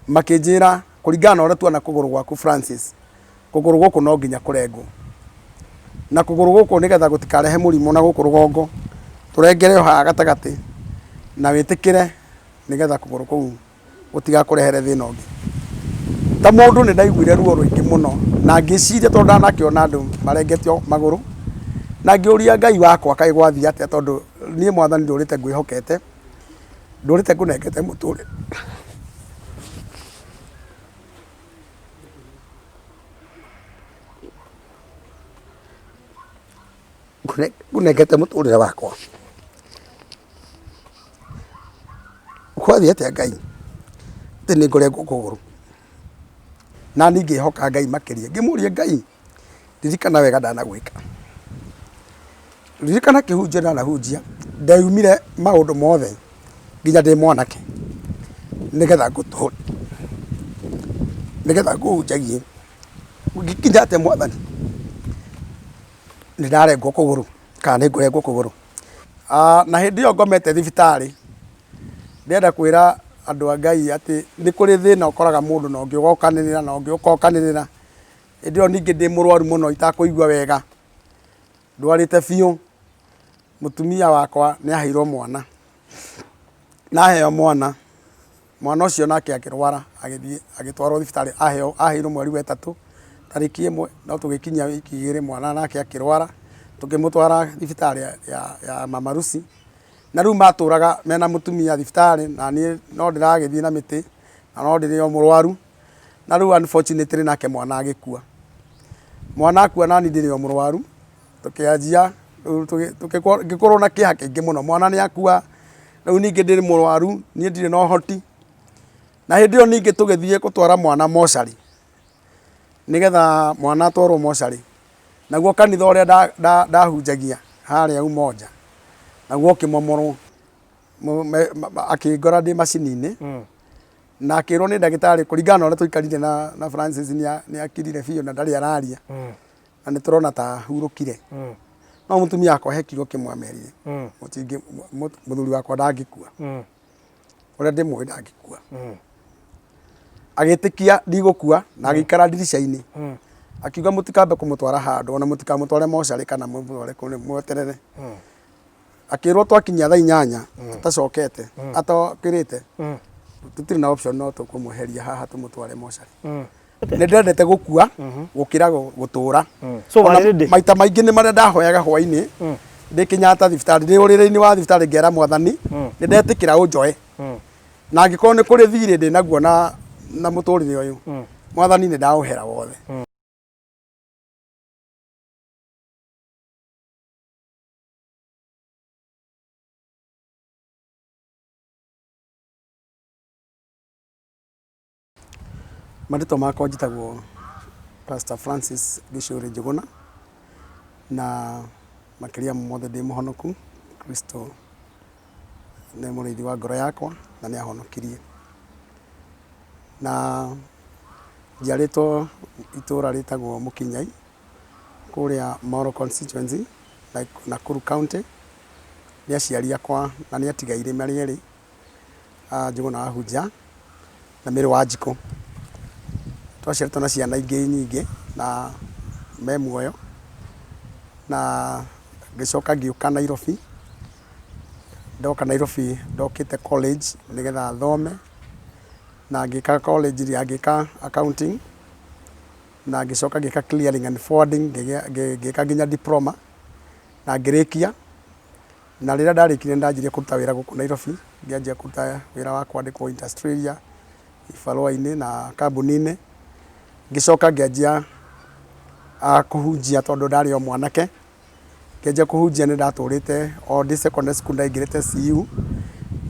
Makĩnjĩra kũringana na ũrĩa tuona kũgũrũ gwaku Francis, kũgũrũ gũkũ no nginya kũrengwo. Na kũgũrũ gũkũ nĩgetha gũtikarehe mũrimũ na gũkũ rũgongo, tũrengere o haha gatagatĩ na wĩtĩkĩre nĩgetha kũgũrũ kũu gũtigakũrehere thĩna ũngĩ. Ta mũndũ nĩ ndaiguire ruo rũingĩ mũno na ngĩciria tondũ ndanakĩona andũ marengetio magũrũ, na ngĩũria Ngai wakwa kaĩ gwathiĩ atĩa tondũ niĩ Mwathani ndũrĩte ngwĩhokete, ndũrĩte ngũnengete mũtũrĩre. Ngũnengete mũtũrĩre wakwa. Kwathiĩ atĩa Ngai atĩ nĩ ngũrengwo kũgũrũ? Na niĩ ngĩhoka Ngai makĩria, ngĩmũria Ngai, ririkana wega ndanagwĩka, ririkana kĩhunjio ndanahunjia, ndeyumire maũndũ mothe nginya ndĩ mwanake nĩgetha ngũtũre, nĩgetha ngũhunjagie. Ngĩkinya atĩa Mwathani, nĩ ndarengwo kũgũrũ kana nĩ ngũrengwo kũgũrũ. Na hĩndĩ ĩyo ngomete thibitarĩ, ndĩrenda kwĩra andũ a Ngai atĩ nĩ kũrĩ thĩna ũkoraga mũndũ na ũngĩ ũgokanĩrĩra na ũngĩ ũgokanĩrĩra. Hĩndĩ ĩyo ningĩ ndĩ mũrwaru mũno itakũigua wega, ndwarĩte biũ, mũtumia wakwa nĩ aheirwo mwana, na aheo mwana, Mwana ũcio nake akĩrwara agĩthiĩ agĩtwarwo thibitarĩ aheo aheirwo mweri wa ĩtatũ tarĩki ĩmwe no tũgĩkinyia wiki igĩrĩ mwana nake akĩrwara tũkĩmũtwara thibitarĩ ya Mama Lucy. Na rĩu matũraga mena mũtumia thibitarĩ na niĩ no ndĩragĩthiĩ na mĩtĩ na no ndĩrĩ o mũrwaru. Na rĩu unfortunately nake mwana agĩkua. Mwana akua nani ndĩrĩ o mũrwaru tũkĩanjia rĩu ngĩkorwo na kĩeha kĩingĩ mũno mwana nĩ akua rĩu ningĩ ndĩ mũrwaru niĩ ndirĩ na ũhoti. Na hĩndĩ ĩyo ningĩ tũgĩthiĩ gũtwara mwana mocarĩ nĩgetha mwana atwarwo mocarĩ, naguo kanitha ũrĩa ndahunjagia harĩa Umoja naguo ũkĩmomorwo. Akĩngora ndĩ macini-inĩ na akĩrwo nĩ ndagĩtarĩ kũringana na ũrĩa twaikarire na Francis nĩ akirire biũ na ndarĩ araria. Na nĩ tũrona ta ahurũkire. No mũtumia wakwa he kiugo kĩmwe amerire, mũthuri wakwa ndangĩkua. Ũrĩa ndĩmũĩ ndangĩkua. Agĩtĩkia ndigũkua na agĩikara ndirica-inĩ. Akiuga mũtikambe kũmũtwara handũ ona mũtikamũtware mocarĩ kana mũmũtware kũ mweterere. Akĩrwo twakinyia thaa 8 atacokete atokĩrĩte tũtirĩ na option no tũkũmweheria haha tũmũtware mocarĩ. Nĩ ndendete gũkua gũkĩra gũtũra. So Ona warĩ ready? Maita maingĩ nĩ marĩa ndahoyaga hwainĩ ndĩ Kenyatta thibitarĩ ndĩ ũrĩrĩ-inĩ wa thibitarĩ ngera Mwathani nĩ ndetĩkĩra ũnjoe. Na angĩkorwo nĩ kũrĩ thirĩ ndĩ naguo na mũtũrĩre ũyũ Mwathani nĩ ndaũhera wothe. Marĩtwa makwa njĩtagwo Pastor Francis Gĩcũrĩ Njũgũna, na makĩria ma mothe ndĩ mũhonoku, Kristo nĩ mũrĩithi wa ngoro yakwa na nĩ ahonokirie. Na njiarĩtwo itũra rĩtagwo Mũkinyai kũrĩa Moro constituency, Nakuru County, nĩ aciari akwa na nĩ atigairĩ marĩ erĩ. Njũgũna wa Hunja na Mary Wanjikũ. Twaciarĩtwo na ciana ingĩ nyingĩ na me muoyo na ngĩcoka ngĩũka Nairobi. Ndoka Nairobi ndokĩte college nĩgetha thome na ngĩka college ngĩka accounting na ngĩcoka ngĩka clearing and forwarding ngĩka nginya diploma na ngĩrĩkia. Na rĩrĩa ndarĩkirie nĩ ndanjirie kũruta wĩra gũkũ Nairobi, ngĩanjia kũruta wĩra wa kwandĩkwo industrial area, ibarũa-inĩ na kambuni-inĩ. Ngĩcoka ngĩanjia kũhunjia tondũ ndarĩ o mwanake, ngĩanjia kũhunjia nĩ ndatũrĩte o ndĩ secondary school ndaingĩrĩte CU,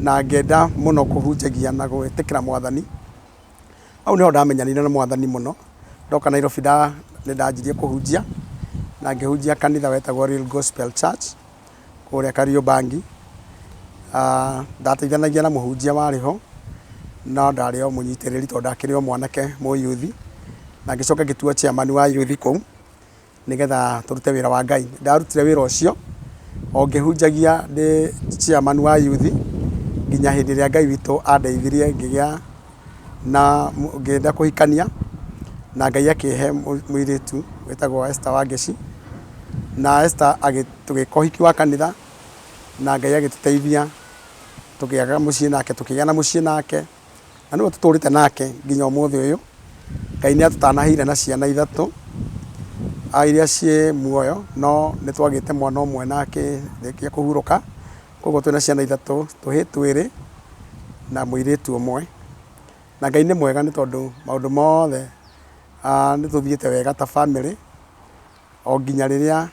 na ngĩenda mũno kũhunjagia na gwĩtĩkĩra Mwathani. Hau nĩho ndamenyanire na Mwathani mũno, ndoka Nairobi nĩ ndanjirie kũhunjia, na ngĩhunjia kanitha wetagwo Real Gospel Church. Kũrĩa Kariobangi. Ndateithanagia na mũhunjia warĩ ho, no ndarĩ o mũnyitĩrĩri tondũ ndakĩrĩ o mwanake mũyuthi. Na ngĩcoka ngĩtuo chairman wa yuthi kũu, nĩgetha tũrute wĩra wa Ngai. Ndarutire wĩra ũcio o ngĩhunjagia ndĩ chairman wa yuthi, nginya hĩndĩ ĩrĩa Ngai witũ andeithirie ngĩgĩa Na ngĩenda kũhikania na Ngai akĩhe mũirĩtu wĩtagwo Esther Wangeci. Na Esther tũgĩka ũhiki wa kanitha na Ngai agĩtũteithia tũgĩaka mũciĩ nake, tũkĩgĩa na mũciĩ nake na nĩwe tũtũrĩte nake nginya ũmũthĩ ũyũ. Ngai nĩ atũtanahĩire na ciana ithatũ iria ciĩ muoyo no nĩ twagĩte mwana ũmwe na akĩrĩkia kũhurũka. Koguo twĩna ciana ithatũ, tũhĩĩ twĩrĩ na mũirĩtu ũmwe. Na Ngai nĩ mwega nĩ tondũ maũndũ mothe nĩ tũthiĩte wega ta bamĩrĩ o nginya rĩrĩa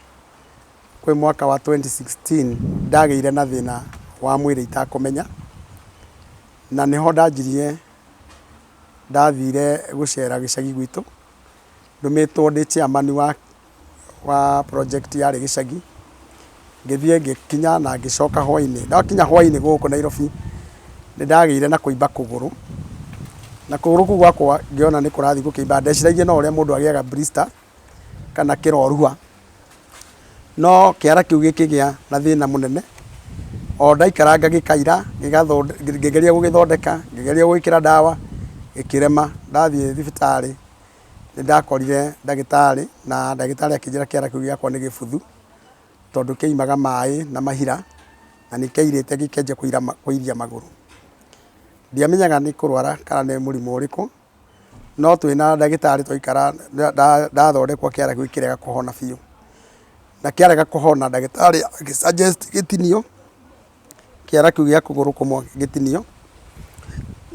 kwĩ mwaka wa 2016 ndagĩire na thĩna wa mwĩrĩ itakũmenya, na nĩho ndanjirie, ndathire gũcera gĩcagi gwitũ, ndũmĩtwo ndĩ chairman wa wa project yarĩ gĩcagi, ngĩthiĩ ngĩkinya na ngĩcoka hwainĩ. Ndakinya hwainĩ gũkũ Nairobi, nĩ ndagĩire na kũimba kũgũrũ, na kũgũrũ kũu gwakwa ngĩona nĩ kũrathiĩ gũkĩimbaga, ndeciragia no ũrĩa mũndũ agĩaga blister kana kĩrorua, no kĩara kĩu gĩkĩgĩa na thĩna mũnene, o ndaikaranga gĩkaira, ngĩgeria gũgĩthondeka, ngĩgeria gũgĩkĩra ndawa gĩkĩrema, ndathiĩ thibitarĩ Nĩ ndakorire ndagĩtarĩ na ndagĩtarĩ akĩnjĩra kĩara kĩu gĩakwa nĩ gĩbuthu, tondũ kĩaimaga maĩ na mahira na nĩ kĩairĩte gĩkĩanjia kũiria magũrũ. Ndiamenyaga nĩ kũrwara kana nĩ mũrimũ ũrĩkũ, no twĩna ndagĩtarĩ twaikara ndathondekwo kĩara kĩu gĩkĩrega kũhona biũ. Na kĩarega kũhona ndagĩtarĩ agĩ suggest gĩtinio. Kĩara kĩu gĩa kũgũrũ kũmwe gĩtinio,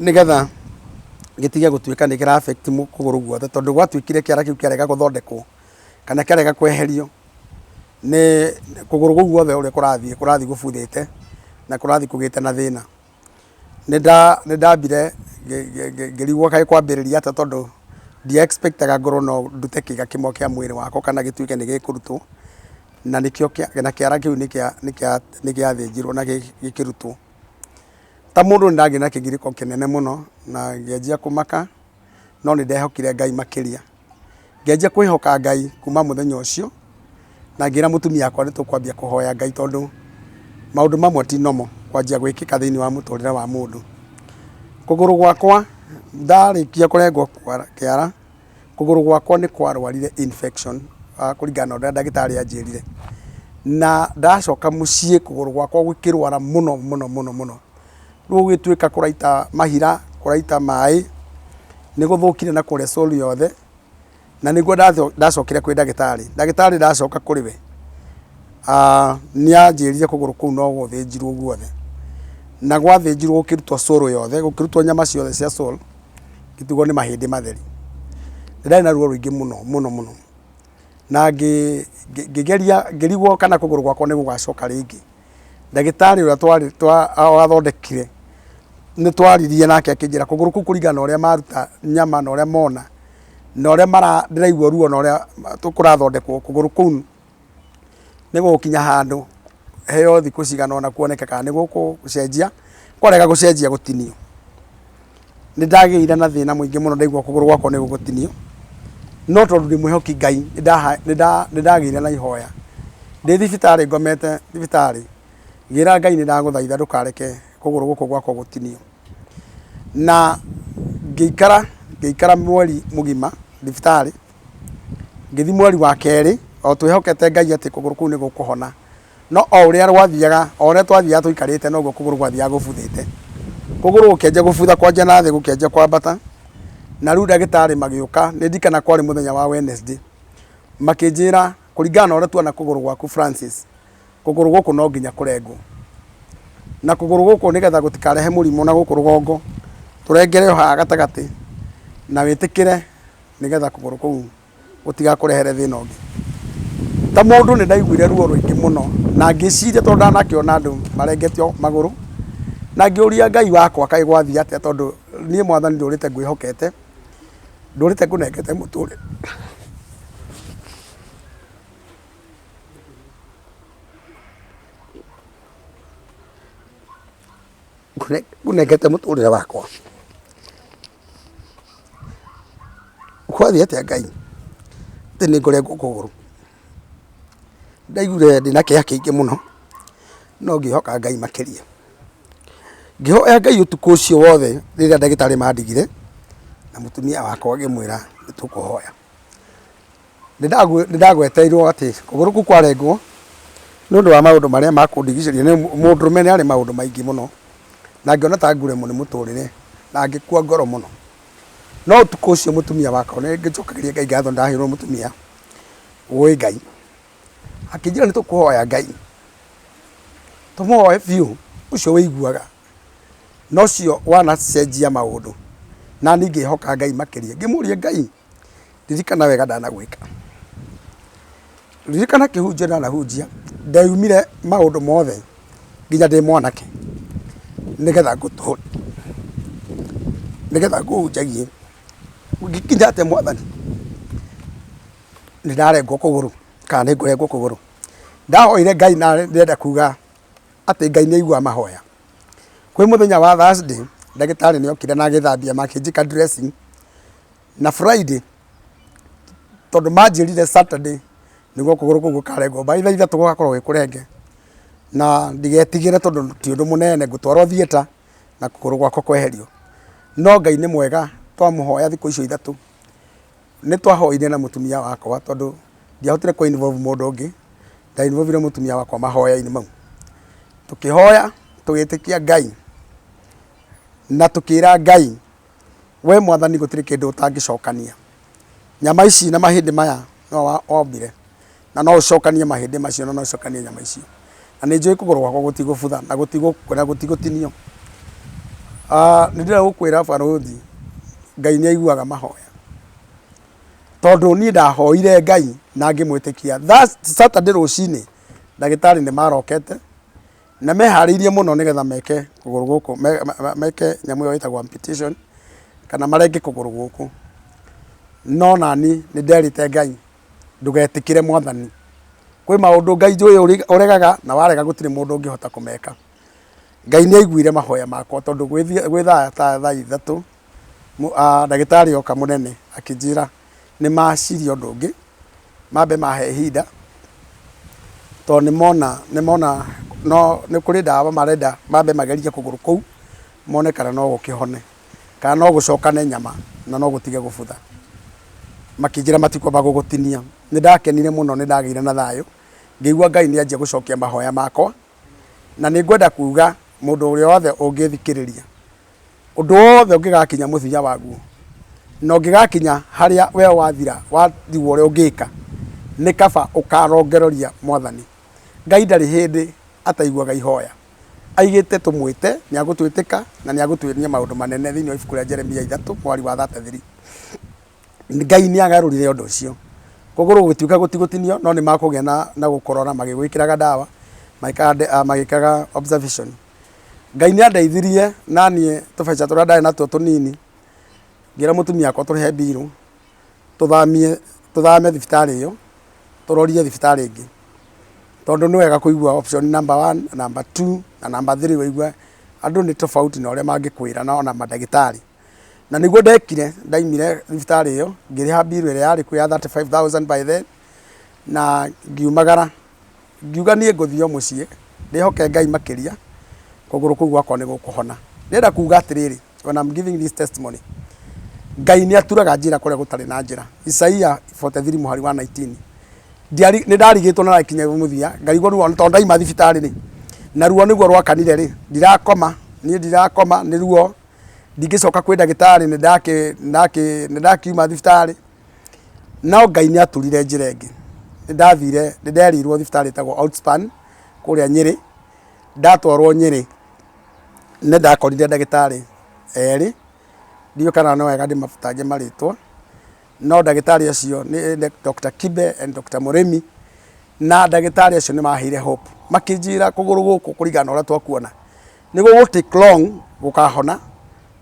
nĩgetha gĩtige gũtuĩka nĩ kĩra affect kũgũrũ guothe, tondũ gwatuĩkire kĩara kĩu kĩarega gũthondekwo kana kĩarega kweherio, nĩ kũgũrũ kũu guothe ũrĩa kũrathiĩ, kũrathiĩ gũbuthĩte na kũrathiĩ kũgĩte na thĩna. Nĩ ndambire ngĩrigwo kaĩ kwambĩrĩria atĩa tondũ ndia expect aga ngorwo no ndute kĩga kĩmwe kĩa mwĩrĩ wakwa kana gĩtuĩke nĩ gĩkũrutwo. Na nĩkĩo na kĩara kĩu nĩ gĩathĩnjirwo na gĩkĩrutwo. Ta mũndũ nĩ ndagĩire na kĩgirĩko kĩnene mũno na ngĩanjia kũmaka, no nĩ ndehokire Ngai makĩria. Ngĩanjia kwĩhoka Ngai kuma mũthenya ũcio, na ngĩra mũtumia wakwa nĩ tũkwambia kũhoya Ngai tondũ maũndũ mamwe ti normal kwanjia gwĩkĩka thĩiniĩ wa mũtũrĩre wa mũndũ. Kũgũrũ gwakwa ndarĩkia kũrengwo kĩara Kũgũrũ gwakwa nĩ kwarwarire infection kũringana na ũrĩa ndagĩtarĩ anjĩrire. Na ndacoka mũciĩ kũgũrũ gwakwa gũkĩrwara mũno mũno mũno mũno. Rĩu gũgĩtuĩka kũraita mahira, kũraita maĩ, nĩ gũthũkire na kũrĩa sole yothe, na nĩguo ndacokire kwĩ ndagĩtarĩ. Ndagĩtarĩ ndacoka kũrĩ we, nĩ anjĩrire kũgũrũ kũu no gũthĩnjirwo guothe. Na gwathĩnjirwo gũkĩrutwo sole yothe, gũkĩrutwo nyama ciothe cia sole. Ngĩtigwo nĩ mahĩndĩ matheri. Nĩ ndarĩ na ruo rũingĩ mũno mũno mũno, na ngĩgeria ngĩrigwo kana kũgũrũ gwakwa nĩ gũgacoka rĩngĩ. Ndagĩtarĩ ũrĩa wathondekire nĩ twaririe nake akĩnjĩra kũgũrũ kũu kũringana na ũrĩa maruta nyama na ũrĩa mona, na ũrĩa ndĩraigua ruo na ũrĩa kũrathondekwo, kũgũrũ kũu nĩ gũgũkinya handũ heo thikũ cigana ũna kuoneke kana nĩ gũgũcenjia, kwarega gũcenjia gũtinio. Nĩ ndagĩire na thĩna mũingĩ mũno ndaigua kũgũrũ gwakwa nĩ gũgũtinio, no tondũ ndĩ mwĩhoki Ngai nĩ ndagĩire na ihoya. Ndĩ thibitarĩ ngomete thibitarĩ, ngĩra Ngai nĩ ndagũthaitha ndũkareke kũgũrũ gũkũ gwakwa gũtinio. Na ngĩikara ngĩikara mweri mũgima thibitarĩ. Ngĩthiĩ mweri wa kerĩ o twĩhokete Ngai atĩ kũgũrũ kũu nĩ gũkũhona. No o ũrĩa gwathiaga, o ũrĩa twathiaga tũikarĩte noguo kũgũrũ gwathiaga gũbuthĩte. Kũgũrũ gũkĩanjia gũbutha kwanjia na thĩ gũkĩanjia kwambata, na rĩu ndagĩtarĩ magĩũka, nĩ ndirikanaga kwarĩ mũthenya wa Wednesday, makĩnjĩra kũringana na ũrĩa tuona kũgũrũ gwaku Francis, kũgũrũ gũkũ no nginya kũrengwo. Na kũgũrũ gũkũ nĩgetha gũtikarehe mũrimũ na gũkũ rũgongo, tũrengere o haha gatagatĩ na wĩtĩkĩre nĩgetha kũgũrũ kũu gũtigakũrehere thĩna ũngĩ. Ta mũndũ nĩ ndaiguire ruo rũingĩ mũno na ngĩciria tondũ ndanakĩona andũ marengetio magũrũ, na ngĩũria Ngai wakwa kaĩ gwathiĩ atĩa tondũ niĩ Mwathani ndũrĩte ngwĩhokete, ndũrĩte ngũnengete mũtũrĩre. Ngũnengete mũtũrĩre wakwa. Kwathiĩ atĩa Ngai atĩ nĩ ngũrengwo kũgũrũ? Ndaiguire ndĩna kĩeha kĩingĩ mũno no ngĩhoka Ngai makĩria. Ngĩhoya Ngai ũtukũ ũcio wothe rĩrĩa ndagĩtarĩ mandigire. Na mũtumia wakwa ngĩmwĩra nĩ tũkũhoya. Nĩ ndagweteirwo atĩ kũgũrũ kũu kwarengwo nĩ ũndũ wa maũndũ marĩa makũndigicĩria, mũndũrũme nĩ arĩ maũndũ maingĩ mũno, na ngĩona ta ngũremwo nĩ mũtũrĩre na ngĩkua ngoro mũno. No ũtukũ ũcio mũtumia wakwa, nĩ njokagĩria Ngai ngatho nĩ ndaheirwo mũtumia ũĩ Ngai, akĩnjĩra nĩ tũkũhoya Ngai, tũmũhoe biũ ũcio ũiguaga. Na ũcio wanacenjia maũndũ, na niĩ ngĩhoka Ngai makĩria, ngĩmũria Ngai, ririkana wega ndanagwĩka, ririkana kĩhunjio ndanahunjia, ndeyumire maũndũ mothe nginya ndĩ mwanake, nĩgetha ngũtũre, nĩgetha ngũhunjagie, ũngĩkinya atĩa Mwathani, nĩ ndarengwo kũgũrũ kana nĩ ngũrengwo kũgũrũ. Ndahoire Ngai na ndĩrenda kuga atĩ Ngai nĩ aiguaga mahoya. Kwĩ mũthenya wa Thursday, ndagĩtarĩ nĩ okire na agĩthambia na akĩnjĩka dressing, na Friday, tondũ manjĩrire Saturday nĩguo kũgũrũ kũu gũkarengwo, by thaa ithatũ gũgakorwo gwĩ kũrenge, na ndigetigĩre tondũ ti ũndũ mũnene, ngũtwarwo theatre na kũgũrũ gwakwa kweherio. No Ngai nĩ mwega twamũhoya thikũ icio ithatũ, Nĩ twahoire na mũtumia wakwa tondũ ndiahotire kũ involve mũndũ ũngĩ, nda involve ire mũtumia wakwa mahoya-inĩ mau. Tũkĩhoya tũgĩtĩkia Ngai na tũkĩra Ngai, we Mwathani gũtirĩ kĩndũ ũtangĩcokania. Nyama ici na mahĩndĩ maya nĩwe wombire na no ũcokanie mahĩndĩ macio na no ũcokanie nyama icio. Na nĩ njũĩ kũgũrũ gwakwa gũtigũbutha na gũtigũtinio. Nĩ ndĩrenda gũkwĩra barũthi, Ngai nĩ aiguaga mahoya. Tondũ niĩ ndahoire Ngai na ngĩmwĩtĩkia. Saturday rũcinĩ ndagĩtarĩ nĩ marokete na meharĩirie mũno nĩgetha meke kũgũrũ gũkũ, meke nyamũ ĩyo ĩtagwo amputation kana marenge kũgũrũ gũkũ. No nani nĩ nderĩte Ngai ndũgetĩkĩre Mwathani. Kwĩ maũndũ Ngai njũĩ ũregaga na warega gũtirĩ mũndũ ũngĩhota kũmeka. Ngai nĩ aiguire mahoya makwa tondũ gwĩ thaa ta thaa ithatũ ndagĩtarĩ oka mũnene akĩnjĩra nĩ maciria ũndũ ũngĩ, mambe mahe ihinda tondũ nĩ mona nĩ mona no nĩ kũrĩ ndawa marenda mambe magerie kũgũrũ kũu mone kana no gũkĩhone, kana no gũcokane nyama na no gũtige gũbutha. Makĩnjĩra matikwamba gũgũtinia. Nĩ ndakenire mũno nĩ ndagĩire na thayũ, ngĩigua Ngai nĩ anjia gũcokia mahoya makwa, na nĩ ngwenda kuga mũndũ ũrĩa wothe ũngĩthikĩrĩria, Ũndũ wothe ũngĩgakinya mũthia waguo, na ũngĩgakinya harĩa we wathira, watigwo ũrĩa ũngĩka, nĩ kaba ũkarongereria Mwathani. Ngai ndarĩ hĩndĩ ataiguaga ihoya. Aigĩte tũmwĩte, nĩ agũtwĩtĩka na nĩ agũtuonia maũndũ manene thĩinĩ wa ibuku rĩa Jeremia ithatũ mũhari wa 33. Ngai nĩ agarũrire ũndũ ũcio. Kũgũrũ gũgĩtuĩka gũtigũtinio no nĩ makũgĩa na gũkũrora magĩgwĩkĩraga ndawa, magĩkaga observation. Ngai nĩ andeithirie na niĩ tũbeca tũrĩa ndarĩ natuo tũnini, ngĩra mũtumia wakwa tũrĩhe mbirũ, tũthamie tũthame thibitarĩ ĩyo, tũrorie thibitarĩ ĩngĩ. Tondũ nĩ wega kũigua option number one, number two na number three ũigue andũ nĩ tofauti na ũrĩa mangĩkwĩra ona mandagĩtarĩ. Na nĩguo ndekire, ndaumire thibitarĩ ĩyo, ngĩrĩha mbirũ ĩrĩa yarĩ kuo ya 35,000 by then, na ngiumagara. Ngiuga niĩ ngũthiĩ o mũciĩ, ndĩhoke Ngai makĩria, kũgũrũ kũu gwakwa nĩ gũkũhona. Ndĩrenda kuga atĩrĩrĩ, when I'm giving this testimony, Ngai nĩ aturaga njĩra kũrĩa gũtarĩ na njĩra. Isaia 43 mũhari wa 19. Ndiari, nĩ ndarigĩtwo na ndakinya mũthia, ngarigwo ruo tondũ ndaima thibitarĩ rĩ, na ruo nĩguo rwakanire rĩ, ndirakoma, niĩ ndirakoma nĩ ruo, ndingĩcoka kwĩ ndagĩtarĩ nĩ ndakĩ, nĩ ndakiuma thibitarĩ. No Ngai nĩ aturire njĩra ĩngĩ. Nĩ ndathire, nĩ nderirwo thibitarĩ ĩtagwo Outspan kũrĩa Nyĩrĩ. Ndatwarwo Nyĩrĩ nĩ ndakorire ndagĩtarĩ erĩ, ndiũĩ kana nĩ wega ndĩmataje marĩtwa, no ndagĩtarĩ acio nĩ Doctor Kibe and Doctor Mũrĩmi, na ndagĩtarĩ acio nĩ maheire hope. Makĩnjĩra kũgũrũ gũkũ kũringana na ũrĩa twakuona, nĩ gũgũ take long gũkahona,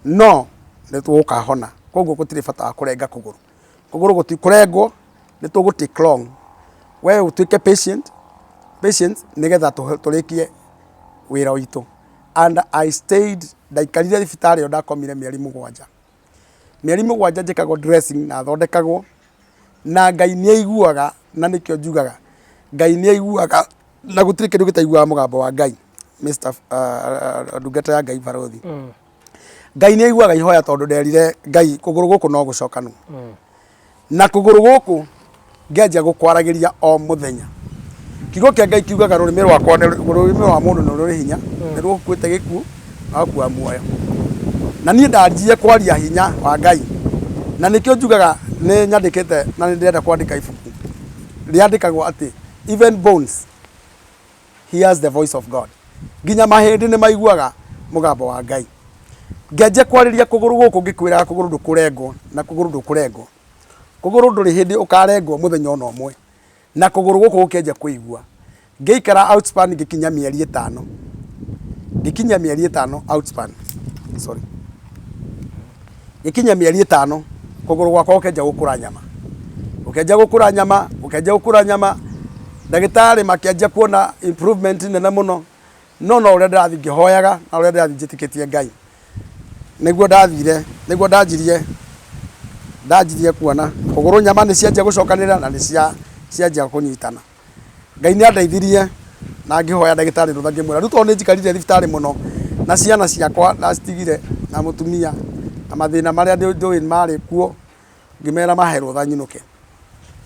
no nĩ gũkahona. Koguo gũtirĩ bata wa kũrenga kũgũrũ. Kũgũrũ gũtikũrengwo, nĩ tũgũ take long. We ũtuĩke patient, patient nĩgetha tũrĩkie wĩra witũ. And I stayed, ndaikarire thibitarĩ ĩyo ndakomire mĩeri mũgwanja. Mĩeri mũgwanja njĩkagwo dressing na thondekagwo, na Ngai nĩ aiguaga na nĩkĩo njugaga, Ngai nĩ aiguaga na gũtirĩ kĩndũ gĩtaiguaga mũgambo wa Ngai, Mr ndungata ya Ngai Barũthi. Ngai nĩ aiguaga ihoya tondũ nderire Ngai kũgũrũ gũkũ no gũcokanwo. Na kũgũrũ gũkũ ngĩanjia gũkwaragĩria o mũthenya. Kiugo kĩa Ngai kiugaga rũrĩmĩ rwakwa rũrĩmĩ rwa mũndũ nĩ rũrĩ hinya, nĩ rũkuĩte gĩkuũ na rũgakua muoyo. Na niĩ ndanjirie kwaria hinya wa Ngai. Na nĩkĩo njugaga nĩ nyandĩkĩte na nĩ ndĩrenda kwandĩka ibuku rĩandĩkagwo atĩ even bones hears the voice of God. Nginya mahĩndĩ nĩ maiguaga mũgambo wa Ngai. Ngĩanjia kwarĩria kũgũrũ gũkũ ngĩkwĩraga kũgũrũ ndũkũrengwo na kũgũrũ ndũkũrengwo. Kũgũrũ ndũrĩ hĩndĩ ũkarengwo mũthenya ona ũmwe. Na kũgũrũ gũkũ gũkĩanjia kũigua. Ngĩikara outspan ngĩkinya mĩeri ĩtano. Ngĩkinya mĩeri ĩtano outspan. Sorry. Ngĩkinya mĩeri ĩtano kũgũrũ gwakwa gũkĩanjia gũkũra nyama. Gũkĩanjia gũkũra nyama, gũkĩanjia gũkũra nyama. Ndagĩtarĩ makĩanjia kuona improvement nene mũno. No no ũrĩa ndĩrathiĩ ngĩhoyaga na ũrĩa ndĩrathiĩ njĩtĩkĩtie Ngai. Nĩguo ndathire, nĩguo ndanjirie, ndanjirie kuona kũgũrũ nyama nĩ cianjia gũcokanĩrĩra na nĩ cianjia kũnyitana. Ngai nĩ andeithirie na ngĩhoya ndagĩtarĩ rũtha ngĩmwĩra rĩu tondũ nĩ njikarire thibitarĩ mũno na ciana ciakwa ndacitigire na mũtumia na mathĩna marĩa njũĩ marĩ kuo, ngĩmera mahe rũtha nyinũke.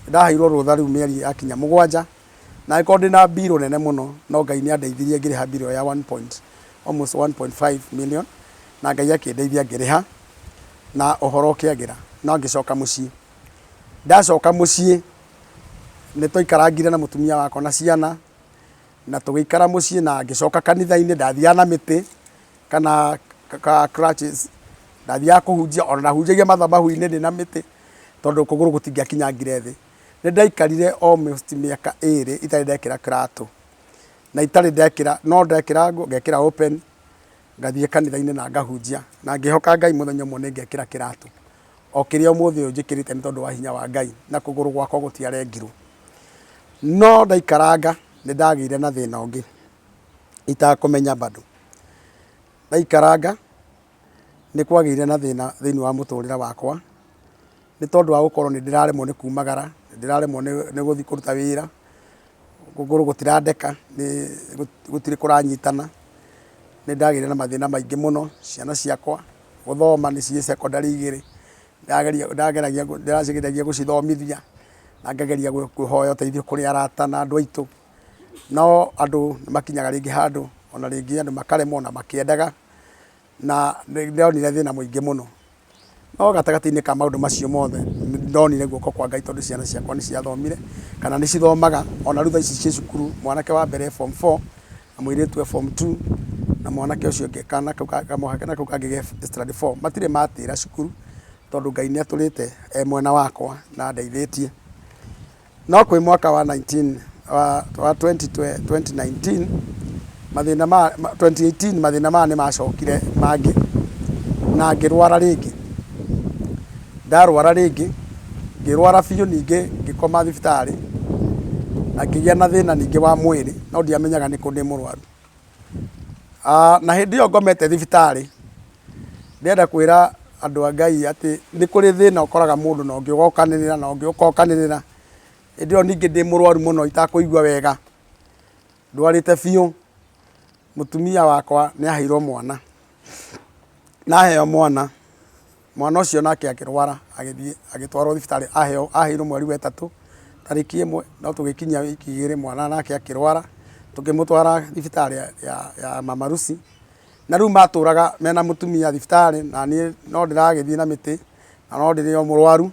Ndaheirwo rũtha rĩu mĩeri yakinya mũgwanja na angĩkorwo ndĩna mbirũ nene mũno no Ngai nĩ andeithirie ngĩrĩha mbirũ ĩyo ya one point, almost 1.5 million na Ngai akĩndeithia ngĩrĩha na ũhoro ũkĩagĩra no ngĩcoka mũciĩ. Ndacoka mũciĩ nĩ twaikarangire na mũtumia wakwa na ciana na tũgĩikara mũciĩ na ngĩcoka kanitha-inĩ ndathiaga na mĩtĩ kana ka crutches, ndathiaga kũhunjia ona ndahunjagia mathabahu-inĩ ndĩna mĩtĩ tondũ kũgũrũ gũtingĩakinyangire thĩ. Nĩ ndaikarire almost mĩaka ĩrĩ itarĩ ndekĩra kĩratũ na itarĩ ndekĩra, no ndekĩra nguo ngekĩra open ngathiĩ kanitha-inĩ na ngahunjia na ngĩhoka Ngai mũthenya ũmwe nĩ ngekĩra kĩratũ. O kĩrĩa ũmũthĩ ũyũ njĩkĩrĩte nĩ tondũ wa hinya wa Ngai na kũgũrũ gwakwa gũtiarengirwo. No ndaikaranga nĩ ndagĩire na thĩna ũngĩ itakũmenya bado. Ndaikaranga nĩ kwagĩire na thĩna thĩinĩ wa mũtũrĩre wakwa nĩ tondũ wa gũkorwo nĩ ndĩraremwo nĩ kumagara, nĩ ndĩraremwo nĩ gũthiĩ kũruta wĩra, kũgũrũ gũtirandeka, gũtirĩ kũranyitana. Nĩ ndagĩire na mathĩna maingĩ mũno, ciana ciakwa gũthoma nĩ ciĩ cekondarĩ igĩrĩ, ndageragia ndĩracigeragia gũcithomithia na ngageria kũhoya ũteithio kũrĩ arata na andũ aitũ, no andũ nĩ makinyaga rĩngĩ handũ ona rĩngĩ andũ makaremwo ona makĩendaga, na nĩ ndonire thĩna mũingĩ mũno. No gatagatĩ-inĩ ka maũndũ macio mothe nĩ ndonire guoko kwa Ngai tondũ ciana ciakwa nĩ ciathomire kana nĩ cithomaga ona rĩu thaa ici ciĩ cukuru, mwanake wa mbere e form four na mũirĩtu e form two na mwanake ũcio ũngĩ kana kau kau kangĩ ge standard four. Matirĩ matĩra cukuru tondũ Ngai nĩ atũrĩte e mwena wakwa na andeithĩtie. No kwĩ mwaka wa 19 wa, wa 2019 mathĩna ma 2018 mathĩna maya nĩ macokire mangĩ na ngĩrwara rĩngĩ. Ndarwara rĩngĩ ngĩrwara biũ ningĩ ngĩkoma thibitarĩ na ngĩgĩa na thĩna ningĩ wa mwĩrĩ no ndiamenyaga nĩkũ ndĩ mũrwaru. Na hĩndĩ ĩyo ngomete thibitarĩ ndĩrenda kwĩra andũ a Ngai atĩ nĩ kũrĩ thĩna ũkoraga mũndũ na ũngĩ ũgokanĩrĩra na ũngĩ ũgokanĩrĩra. Hĩndĩ ĩyo ningĩ ndĩ mũrwaru mũno itakũigua wega, ndwarĩte biũ, mũtumia wakwa nĩ aheirwo mwana, na aheo mwana, mwana ũcio nake akĩrwara agĩthiĩ agĩtwarwo thibitarĩ aheo aheirwo mweri wa ĩtatũ tarĩki ĩmwe, no tũgĩkinyia wiki igĩrĩ mwana nake akĩrwara, tũkĩmũtwara thibitarĩ ya Mama Lucy. Na rĩu matũraga mena mũtumia thibitarĩ na niĩ no ndĩragĩthiĩ na mĩtĩ na no ndĩrĩ o mũrwaru.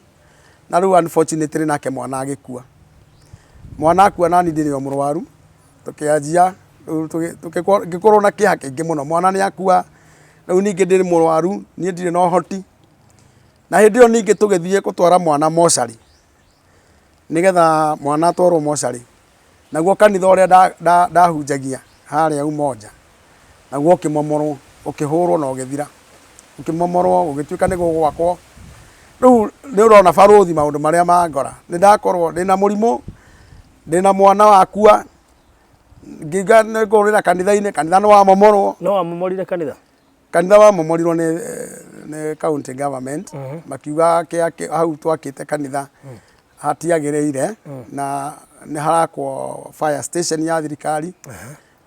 Na rĩu unfortunately nake mwana agĩkua. Mwana akua nani ndĩrĩ o mũrwaru, tũkĩanjia rĩu ngĩkorwo na kĩeha kĩingĩ mũno. Mwana nĩ akua, rĩu ningĩ ndĩ mũrwaru, niĩ ndirĩ na ũhoti. Na hĩndĩ ĩyo ningĩ tũgĩthiĩ gũtwara mwana mocarĩ, nĩgetha mwana atwarwo mocarĩ. Naguo kanitha ũrĩa ndahunjagia harĩa Umoja, naguo ũkĩmomorwo, ũkĩhũrwo na ũgĩthira. Ũkĩmomorwo ũgĩtuĩka nĩ gũgwakwo. Rĩu nĩ ũrona barũthi maũndũ marĩa mangora. Nĩ ndakorwo ndĩna mũrimũ, ndĩna mwana wakua, ngiuga nĩ ngũrĩra kanitha-inĩ, kanitha nĩ wamomorwo. No wamomorire kanitha? Kanitha wamomorirwo nĩ nĩ county government makiuga kĩa hau twakĩte kanitha hatiagĩrĩire na nĩ harakwo fire station ya thirikari.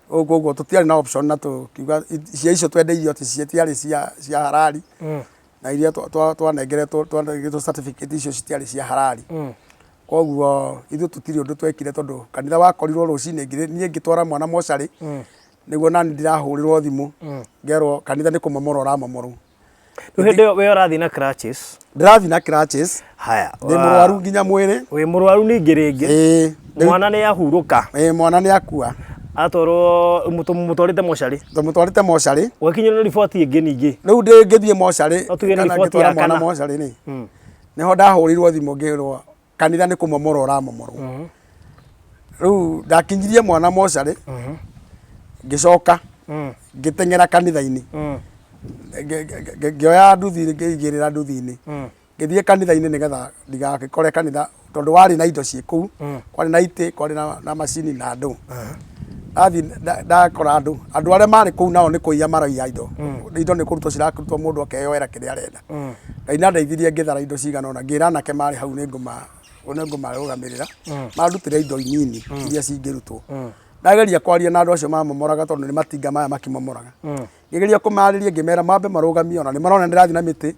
Koguo tũtiarĩ na option na tũkiuga cia icio twendeirio atĩ citiarĩ cia halali na iria twanengeretwo twanengeretwo certificate icio citiarĩ cia halali. Koguo ithuĩ tũtirĩ ũndũ twekire tondũ kanitha wakorirwo rũcinĩ niĩ ngĩtwara mwana mocarĩ nĩguo nani ndĩrahũrĩrwo thimũ ngerwo kanitha nĩ kũmomorwo ũramomorwo. Rĩu hĩndĩ ĩyo we ũrathiĩ na crutches. Ndĩrathiĩ na crutches. Haya. Ndĩ mũrwaru nginya mwĩrĩ. Wĩ mũrwaru ningĩ rĩngĩ. Ĩĩ. Mwana nĩ ahurũka. Ĩĩ mwana nĩ akua. Atwarwo mũtwarĩte mocarĩ. Tũmũtwarĩte mocarĩ. Ũgakinyĩrwo nĩ riboti ĩngĩ ningĩ. Rĩu ndĩ ngĩthiĩ mocarĩ No tuge nĩ kana riboti ya ngĩtwara mwana kana. mocarĩ rĩ, nĩho ndahũrĩirwo thimũ ngĩrwo kanitha nĩ kũmomorwo ũramomorwo. Rĩu ndakinyirie mwana mocarĩ, ngĩcoka ngĩteng'era kanitha-inĩ, ngĩoya nduthi ngĩigĩrĩra nduthi-inĩ, ngĩthiĩ kanitha-inĩ nĩgetha ndigagĩkore kanitha tondũ warĩ na indo ciĩ kũu, kwarĩ na itĩ, kwarĩ na macini na andũ. Ndathiĩ ndakora andũ, andũ arĩa marĩ kũu nao nĩ kũiya maraiya indo, indo nĩ kũrutwo cirakĩrutwo mũndũ akeyoera kĩrĩa arenda. Ngai nĩ andeithirie ngĩthara indo cigana ũna, ngĩra anake marĩ hau nĩ ngũmarũgamĩrĩra, mandutĩre indo nini iria cingĩrutwo. Ndageria kwaria na andũ acio mamomoraga tondũ nĩ matinga maya makĩmomoraga. Ngĩgeria kũmarĩria ngĩmera mambe marũgamie ona nĩ marona ndĩrathiĩ na mĩtĩ,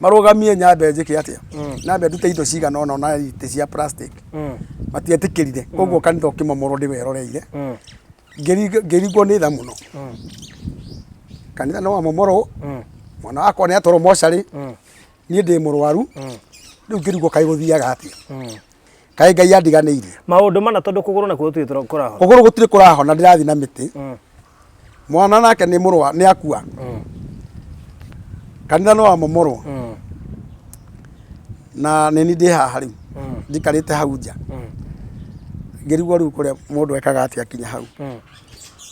marũgamie nyambe njĩke atĩa, nyambe ndute indo cigana ũna ona itĩ cia plastic. Matietĩkĩrire, koguo kanitha ũkĩmomorwo ndĩweroreire. Ngĩringwo nĩ tha mũno. Kanitha nĩ wamomorwo, mwana wakwa nĩ atwarwo mocarĩ, niĩ ndĩ mũrwaru, rĩu ngĩrigwo kaĩ gũthiaga atĩa. Kaĩ Ngai andiganĩirie. Maũndũ mana tondũ kũgũrũ nakuo gũtirĩ kũrahona. Kũgũrũ gũtirĩ kũrahona ndĩrathiĩ na mĩtĩ. Mwana nake nĩ mũrwa nĩ akua. Kanitha nĩ wamomorwo. Na nĩ niĩ ndĩ haha rĩu. Njikarĩte hau nja. Ngĩrigwo rĩu kũrĩa mũndũ ekaga atĩa akinya hau.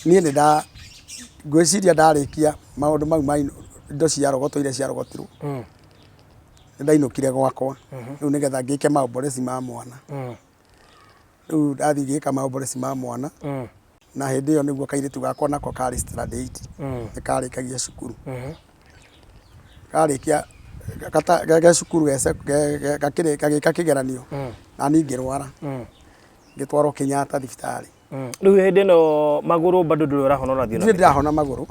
Niĩ nĩ nda ngwĩciria ndarĩkia maũndũ mau ma indo ciarogotwo iria ciarogotirwo. Nĩ ndainũkire gwakwa rĩu nĩgetha ngĩke maomboreci ma mwana. Rĩu ndathiĩ ngĩka maomboreci ma mwana na hĩndĩ ĩyo nĩguo kairĩtu gakwa nako karĩ standard eight nĩ karĩkagia cukuru. Karĩkia ge cukuru gagĩka kĩgeranio na niĩ ngĩrwara ngĩtwarwo Kenyatta thibitarĩ. Rĩu hĩndĩ ĩno magũrũ bado ndũrĩ ũrahona ũrathiĩ na Ndirĩ ndĩrahona magũrũ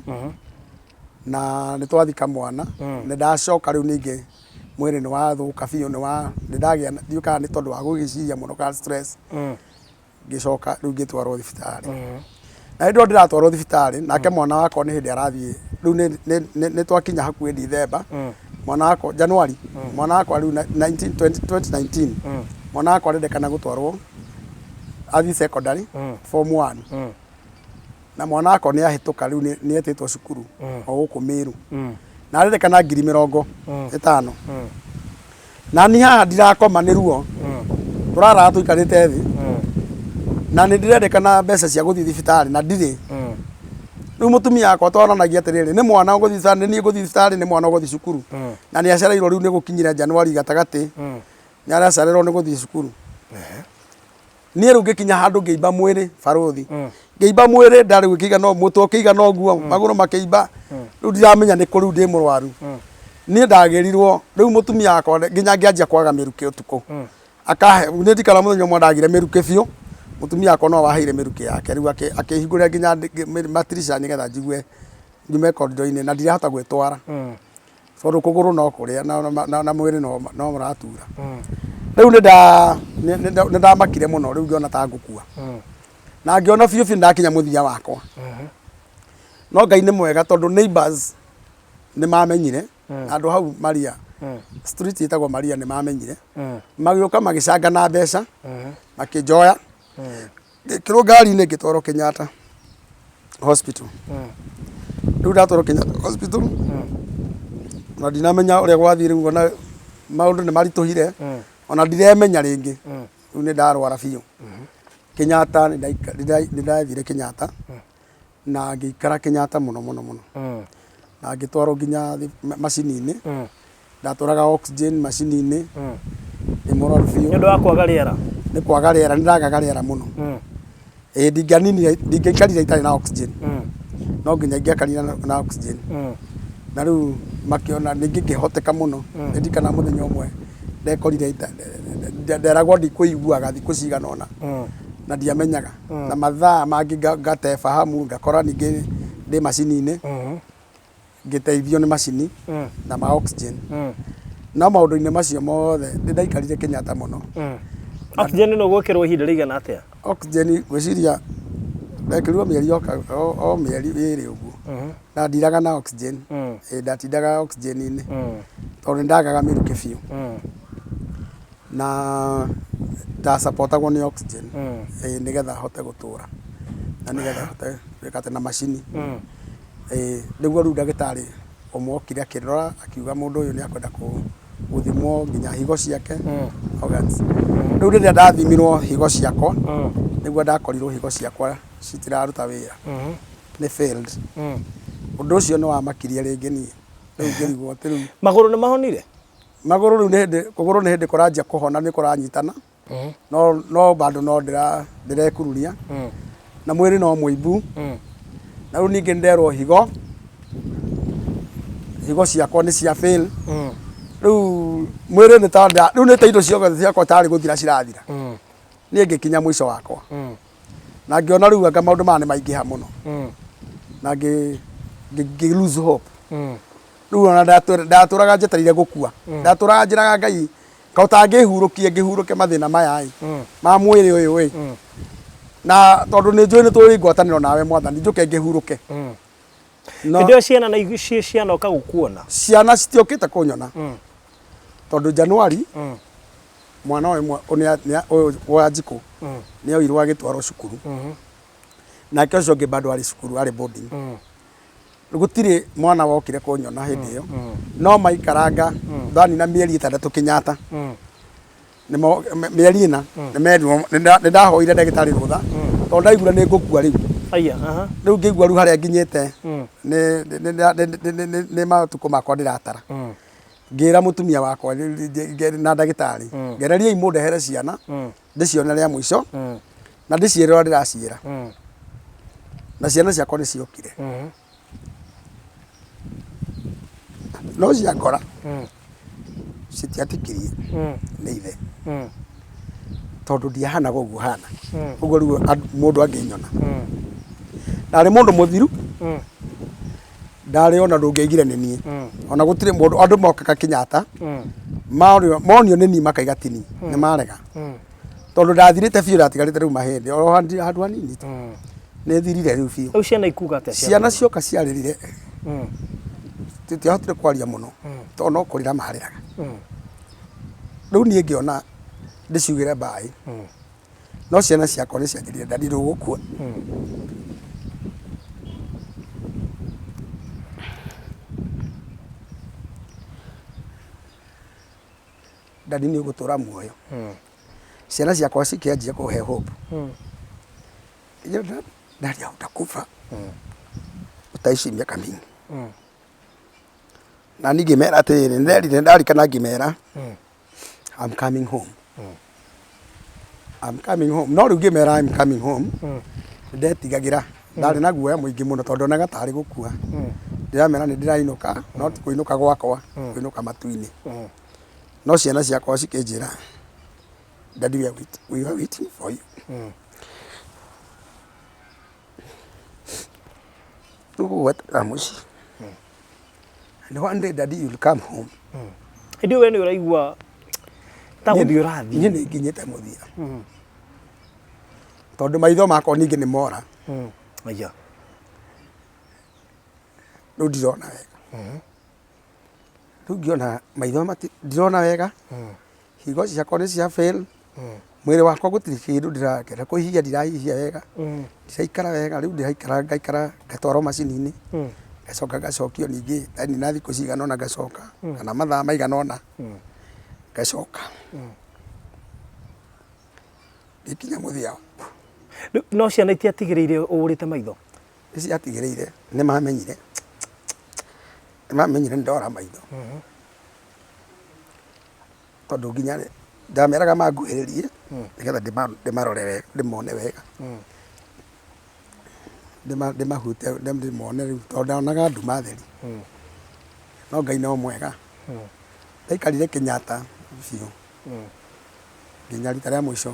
na nĩ twathika mwana nĩ ndacoka rĩu ningĩ mwĩrĩ nĩ wathũka biũ nĩ wa nĩ ndagĩa ndiũĩ kana nĩ tondũ wa gũgĩciria mũno kana stress ngĩcoka rĩu ngĩtwarwo thibitarĩ na hĩndĩ ĩyo ndĩratwarwo thibitarĩ nake mwana wakwa nĩ hĩndĩ arathiĩ rĩu nĩ twakinya hakuhĩ Dithemba mwana wakwa January mwana wakwa rĩu 19 2019 mwana wakwa arendekana gũtwarwo athiĩ secondary form 1 na mwana wakwa nĩ ahĩtũka rĩu nĩ etĩtwo cukuru o gũkũ Meru na arendekana 50,000 na niĩ haha ndirakoma nĩ ruo tũraraga tũikarĩte thĩ na nĩ ndĩrendekana mbeca cia gũthiĩ thibitarĩ na ndirĩ rĩu mũtumia wakwa twaranagia atĩrĩrĩ nĩ mwana ũgũthiĩ thibitarĩ nĩ niĩ ngũthiĩ thibitarĩ nĩ mwana ũgũthiĩ cukuru na nĩ acereirwo rĩu nĩ gũkinyire Januari gatagatĩ nĩ aracererwo nĩ gũthiĩ cukuru niĩ rĩu ngĩkinya handũ ngĩimba mwĩrĩ barũthi ngĩimba mwĩrĩ nda rĩu ĩkĩigana mũtwe ũkĩigana ũguo magũrũ makĩimba rĩu ndiramenya nĩ kũ rĩu ndĩ mũrwaru niĩ ndagĩrirwo rĩu mũtumia wakwa nginya ngĩanjia kwaga mĩrukĩ ũtukũ akahe nĩ ndikara mũthenya ũmwe ndagire mĩrukĩ biũ mũtumia wakwa no waheire mĩrukĩ yake rĩu akĩhingũrĩra nginya matirica nĩgetha njigue nyume korido-inĩ na ndirahota gwĩtwara tondũ kũgũrũ no kũrĩa na mwĩrĩ no ũratura. Rĩu nĩ ndamakire mũno rĩu ngĩona ta ngũkua. Na ngĩona biũ biũ nĩ ndakinya mũthia wakwa. No Ngai nĩ mwega tondũ neighbors nĩ mamenyire, handũ hau Maria, street ĩtagwo Maria nĩ mamenyire, magĩũka magĩcanga na mbeca, makĩnjoya, Ngĩkĩrwo ngari-inĩ ngĩtwarwo Kenyatta Hospital. Rĩu ndatwarwo Kenyatta Hospital, ona ndinamenya ũrĩa gwathiĩ rĩu ona maũndũ nĩ maritũhire, ona ndiremenya rĩngĩ. Rĩu nĩ ndarwara biũ. Kenyatta nĩ ndathire Kenyatta na ngĩikara Kenyatta mũno mũno mũno. Na ngĩtwarwo nginya macini-inĩ. Ndatũraga oxygen macini-inĩ ndĩ mũrwaru biũ. Nĩ ũndũ wa kwaga rĩera? Nĩ kwaga rĩera, nĩ ndagaga rĩera mũno. Ĩĩ ndingĩaninire, ndingĩaikarire itarĩ na oxygen. No nginya ingĩakarire na oxygen. Na rĩu makĩona ningĩ ngĩhoteka mũno. Nĩ ndirikanaga mũthenya ũmwe ndekorire nderagwo ndikũiguaga thikũ cigana ũna. Na ndiamenyaga na mathaa mangĩ ngate fahamu, ngakora ningĩ ndĩ macini-inĩ, ngĩteithio nĩ macini na ma oxygen. No maũndũ-inĩ macio mothe nĩ ndaikarire Kenyatta mũno. Oxygen no gwĩkĩrwo ihinda rĩigana atĩa? Oxygen ngwĩciria ndekĩrirwo mĩeri o mĩeri 2 ũguo, na ndiraga na oxygen. Ĩ, ndatindaga oxygen-inĩ tondũ nĩ ndagaga mĩrukĩ biũ, na ndasapotagwo nĩ oxygen, ĩ, nĩgetha hote gũtũra na nĩgetha hote gwĩka atĩ na macini. Ĩ, nĩguo rĩu ndagĩtarĩ ũmwe okire akĩrora, akiuga mũndũ ũyũ nĩ akwenda gũthimwo nginya higo ciake, organs. Rĩu rĩrĩa ndathimirwo higo ciakwa, nĩguo ndakorirwo higo ciakwa citiraruta wĩra, nĩ failed. Ũndũ ũcio nĩ wamakirie rĩngĩ niĩ. Rĩu ngĩrigwo atĩ rĩu Magũrũ nĩ mahonire? Magũrũ rĩu nĩ hĩndĩ, kũgũrũ nĩ hĩndĩ kũranjia kũhona, nĩ kũranyitana, no bado no ndĩrekururia, na mwĩrĩ no mũimbu. Na rĩu ningĩ nĩnderwo higo ciakwa nĩ cia fail. Rĩu mwĩrĩ nĩ ta rĩu nĩ ta indo ciothe ciakwa tarĩ gũthira cirathira. Niĩ ngĩkinya mũico wakwa na ngĩona rĩu anga maũndũ maya nĩ maingĩha mũno, na ngĩ lose hope. Rĩu ona ndatũraga njetereire gũkua, ndatũraga njĩraga Ngai ka ũtangĩhurũkie ngĩhurũke mathĩna maya ĩ ma mwĩrĩ ũyũ ĩ, na tondũ nĩ njũĩ nĩ tũrĩ ngwatanĩro nawe Mwathani, njũke ngĩhurũke. No Hĩndĩ ĩyo ciana na cianoka gũkuona? Ciana citiokĩte kũnyona, tondũ Januari mwana ũyũ ũyũ wa Njikũ nĩ oirwo agĩtwarwo cukuru, nake ũcio ũngĩ bado arĩ cukuru, arĩ boarding. Gũtirĩ mwana wokire kũnyona hĩndĩ ĩyo, no maikaranga thanina mĩeri 6 Kenyatta, mĩeri 4, nĩmerirwo nĩ ndahoire ndagĩtarĩ rũtha tondũ ndaiguire nĩ ngũkua rĩu. Aya, aha. Rĩu ngĩigua rĩu harĩa nginyĩte nĩ matukũ makwa ndĩratara. Ngĩra mũtumia wakwa na ndagĩtarĩ, ngereriai mũndehere ciana ndĩcione rĩa mũico na ndĩciĩre ũrĩa ndĩraciĩra. Na ciana ciakwa nĩ ciokire, no ciakora citiatikirie nĩ ithe, tondũ ndiahanaga ũguo hana ũguo rĩu mũndũ angĩnyona. Ndarĩ mũndũ mũthiru, ndarĩ ona ndũngĩaigire nĩ niĩ. Ona gũtirĩ mũndũ, andũ mokaga Kenyatta monio nĩ niĩ makaiga ti niĩ, nĩ marega, tondũ ndathirĩte biũ, ndatigarĩte rĩu mahĩndĩ o handũ hanini tu, nĩ thirire rĩu biũ. Rĩu ciana ikuga atĩa? Ciana cioka ciarĩrire, tutiahotire kwaria mũno tondũ no kũrĩra marĩraga. Rĩu niĩ ngĩona ndĩciugĩre mbaĩ, no ciana ciakwa nĩ cianjĩrire, "Daddy, ndũgũkua. Daddy, nĩ ũgũtũra muoyo." Ciana ciakwa cikĩanjia kũhe hope. Ngĩnjĩra, "Daddy, hautakufa, utaishi miaka mingi." Na niĩ ngĩmera atĩrĩrĩ, nĩnderire ndarikana ngĩmera, "I'm coming home, I'm coming home." No rĩu ngĩmera "I'm coming home", nĩndetigagĩra, ndarĩ na guoya mũingĩ mũno tondũ ndonaga tarĩ gũkua. Ndĩramera nĩ ndĩrainũka, no ti kũinũka gwakwa, kũinũka matu-inĩ. No ciana ciakwa cikĩnjĩra, "Daddy, we are waiting for you. Tũgũgweterera mũciĩ, and one day, Daddy, you'll come home." Hĩndĩ ĩyo we nĩ ũraigua ta gũthiĩ ũrathiĩ? Niĩ nĩ nginyĩte mũthia, tondũ maitho makwa ningĩ nĩ mora. Aya. Rĩu ndirona wega. Rĩu ngĩona maitho ndirona wega, higo ciakwa nĩ cia fail, mwĩrĩ wakwa gũtirĩ kĩndũ ndĩrakena, kũhihia ndirahihia wega, ndiraikara wega. Rĩu ndĩraikara ngaikara ngatwarwo macini-inĩ, ngacoka ngacokio ningĩ, ndanina thikũ cigana ũna ngacoka, kana mathaa maigana ũna ngacoka, ngĩkinya mũthia. Rĩu no ciana itiatigĩrĩire ũrĩte maitho? Nĩ ciatigĩrĩire, nĩ mamenyire nĩ ndora maitho, tondũ nginya ndameraga manguhĩrĩrie nĩgetha ndĩmarore wega, ndĩmone wega, ndĩmahutie, ndĩmone rĩu, tondũ ndonaga nduma theri. No Ngai no mwega. Ndaikarire Kenyatta biũ nginya rita rĩa mũico.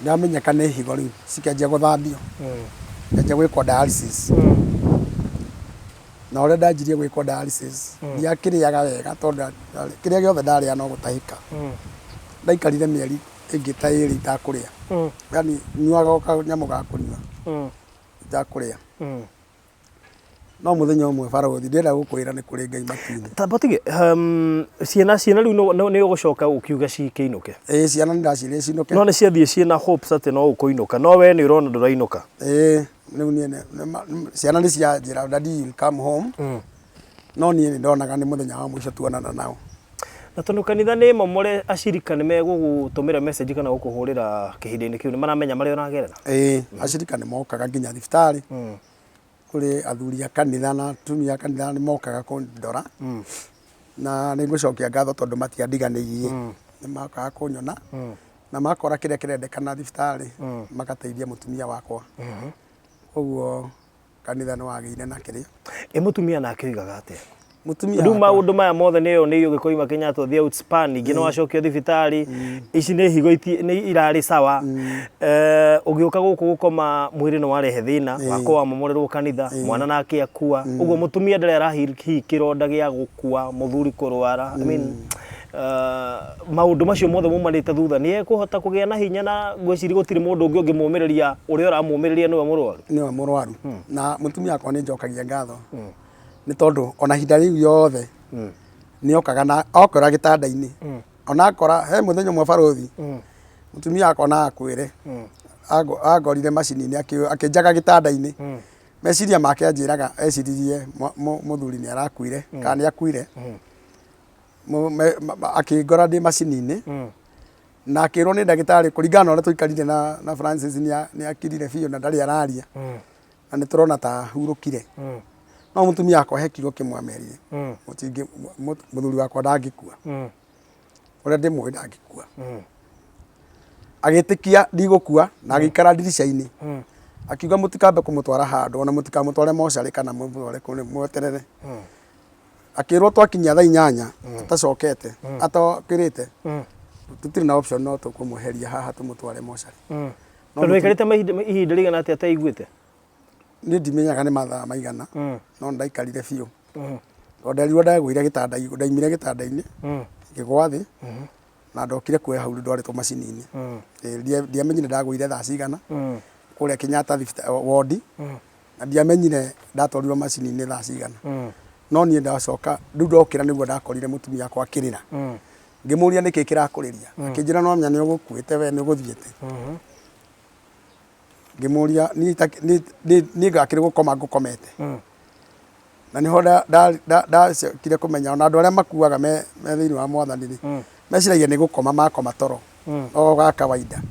Ndamenyeka nĩ higo rĩu cikĩanjia gũthambio, ngĩanjia gwĩkwo dialysis. Na ũrĩa ndanjirie gwĩkwo dialysis, ndiakĩrĩaga wega tondũ kĩrĩa gĩothe ndarĩa no gũtahĩka. Ndaikarire mĩeri ĩngĩ ta ĩrĩ itakũrĩa. Yaani nyuaga o kanyamũ ga kũnyua itakũrĩa. No mũthenya ũmwe barũthi ndĩrenda gũkwĩra nĩ kũrĩ Ngai matu-inĩ. Tamba ũtige ciana ciana rĩu nĩ ũgũcoka ũkiuga cikĩinũke. Ĩĩ ciana nĩ ndaciĩrire cinũke. No nĩ ciathiĩ ciĩna hopes atĩ no ũkũinũka no we nĩ ũrona ndũrainũka. Ĩĩ rĩu niĩ ciana nĩ cianjĩra daddy you'll come home. No niĩ nĩ ndonaga nĩ mũthenya wa mũico tuonana nao. Na tondũ kanitha nĩ momore acirika nĩ megũgũtũmĩra message kana gũkũhũrĩra kĩhinda-inĩ kĩu nĩ maramenya marĩa ũragerera? Ĩĩ acirika nĩ mokaga nginya thibitarĩ. Kũrĩ athuri a kanitha na atumia a kanitha nĩ mokaga kũndora na nĩ ngũcokia ngatho tondũ matiandiganĩirie. Nĩ mokaga kũnyona na makora kĩrĩa kĩrendekana thibitarĩ magateithia mũtumia wakwa. Ũguo kanitha nĩ wagĩire na kĩrĩa. Ĩ mũtumia nake oigaga atĩa? Mũtumia Rĩu maũndũ maya mothe nĩ yoneire ũgĩkoima Kenyatta ũthiĩ outspan ningĩ nĩ wacokio thibitarĩ ici nĩ higo nĩ irarĩ sawa. Ũgĩũka gũkũ gũkoma mwĩrĩ nĩ warehe thĩna wako wamomorerwo kanitha mwana nake akua ũguo mũtumia ndarĩ arahihi kĩronda gĩa gũkua mũthuri kũrwara. I mean, maũndũ macio mothe maumanĩte thutha nĩ ekũhota kũgĩa na hinya na ngwĩciria gũtirĩ mũndũ ũngĩ ũngĩmũmĩrĩria ũrĩa ũramũmĩrĩria nĩwe mũrwaru. Nĩwe mũrwaru. Na mũtumia wakwa nĩ njokagia ngatho nĩ tondũ ona ihinda rĩu rĩothe nĩ okaga na okora gĩtanda-inĩ ona akora he mũthenya ũmwe barũthi mũtumia wakwa na akwĩre angorire macini-inĩ akĩnjaga gĩtanda-inĩ meciria make anjĩraga eciririe mũthuri nĩ arakuire kana nĩ akuire. Akĩngora ndĩ macini-inĩ na akĩrwo nĩ ndagĩtarĩ kũringana na ũrĩa tũikarire na Francis nĩ akirire biũ na ndarĩ araria na nĩ tũrona ta ahurũkire. No mũtumia wakwa he kiugo kĩmwe amerire, mũthuri wakwa ndangĩkua, ũrĩa ndĩmũĩ ndangĩkua. Agĩtĩkia ndigũkua na agĩikara ndirica-inĩ akiuga mũtikambe kũmũtwara handũ ona mũtikamũtware mocarĩ kana mũmũtware kũ mweterere. Akĩrwo twakinyia thaa 8 atacokete atokĩrĩte tũtirĩ na option no tũkũmweheria haha tũmũtware mocarĩ. Tondũ waikarĩte ihinda rĩigana atĩa ateiguĩte? Niĩ ndimenyaga nĩ mathaa maigana no nĩ ndaikarire biũ. Tondũ nderirwo ndagũire gĩtanda igũrũ, ndaumire gĩtanda-inĩ ngĩgwa thĩ na ndokire kuoya hau ndwarĩtwo macini-inĩ. Ndiamenyire ndagũire thaa cigana kũrĩa Kenyatta wondi na ndiamenyire ndatwarirwo macini-inĩ thaa cigana. No niĩ ndacoka rĩu ndokĩra nĩguo ndakorire mũtumia wakwa akĩrĩra. Ngĩmũria nĩkĩ kĩrakũrĩria, akĩnjĩra no menya nĩ ũgũkuĩte we nĩ ũgũthiĩte. Ngĩmũria niĩ ngakĩrĩ gũkoma ngũkomete. Na nĩho ndacokire kũmenya ona andũ arĩa makuaga me thĩinĩ wa mwathani rĩ, meciragia nĩ gũkoma makoma toro o ga kawaida.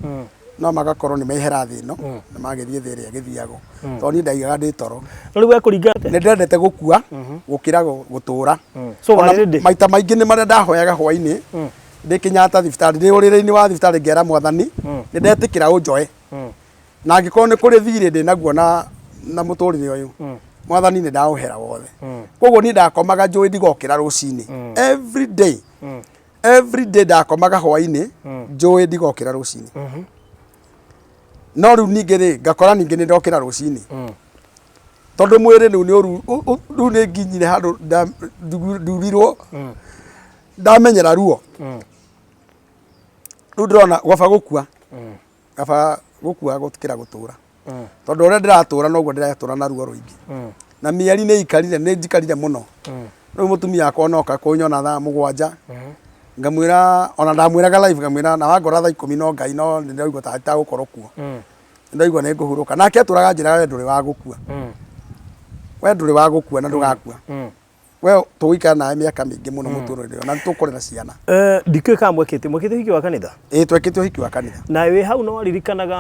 No magakorwo nĩ mehera thĩ ĩno na magĩthiĩ thĩ ĩrĩa ĩgĩthiagwo. Tondũ niĩ ndaigaga ndĩ toro. No rĩu we kũringana Nĩ ndendete gũkua gũkĩra gũtũra. So warĩ ready? Maita maingĩ nĩ marĩa ndahoyaga hwainĩ ndĩ Kenyatta thibitarĩ ndĩ ũrĩrĩ-inĩ wa thibitarĩ ngera mwathani nĩ ndetĩkĩra ũnjoe. Na angĩkorwo nĩ kũrĩ thirĩ ndĩ naguo na mũtũrĩre ũyũ mwathani nĩ ndaũhera wothe. Koguo niĩ ndakomaga njũĩ ndigokĩra rũcinĩ every day. Every day ndakomaga hwainĩ njũĩ ndigokĩra rũcinĩ. No rĩu ningĩ rĩ ngakora ningĩ nĩ ndokĩra rũcinĩ. Tondũ mwĩrĩ rĩu nĩ ũru rĩu nĩ nginyire handũ ndurirwo ndamenyera ruo. Rĩu ndĩrona gwaba gũkua kaba gũkua gũkĩra gũtũra. Tondũ ũrĩa ndĩratũra noguo ndĩratũra na ruo rũingĩ. Na mĩeri nĩ ikarire nĩ njikarire mũno. Rĩu mũtumia wakwa ona oka kũnyona thaa 7 ngamwĩra ona ndamwĩraga live ngamwĩra na wangora thaa 10 no Ngai no nĩ ndĩraigua ta itagũkorwo kuo. Nĩ ndaigua nĩ ngũhurũka. Nake atũraga anjĩraga we ndũrĩ wa gũkua. We ndũrĩ wa gũkua na ndũgakua. We tũgũikara nawe mĩaka mĩingĩ mũno mũtũrĩre ũyũ na nĩ tũkũrera ciana. Ndikĩũĩ kana mwekĩte mwekĩte ũhiki wa kanitha? Ĩĩ twekĩte ũhiki wa kanitha. Na wĩ hau nĩ waririkanaga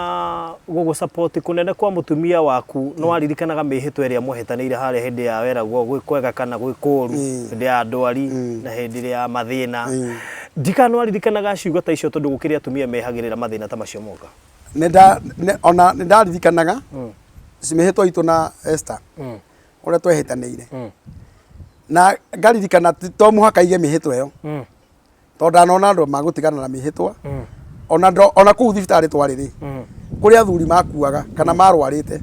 gũgũ support kũnene kwa mũtumia waku, nĩ waririkanaga mĩhĩtwa ĩrĩa mwehĩtanĩire harĩa hĩndĩ ya weragwo gwĩ kwega kana gwĩ kũru, hĩndĩ ya ndwari na hĩndĩ ĩrĩa ya mathĩna. Ndikana kana nĩ waririkanaga ciugo ta icio tondũ gũkĩrĩ atumia mehagĩrĩra mathĩna ta macio moka. Ona nĩ ndaririkanaga mĩhĩtwa itũ na Esther ũrĩa twehĩtanĩire. Na ngaririkana to mũhaka ige mĩhĩtwa ĩyo. Tondũ ndanona andũ magũtigana na mĩhĩtwa. Ona ona kũu thibitarĩ twarĩ rĩ, kũrĩ athuri makuaga kana marwarĩte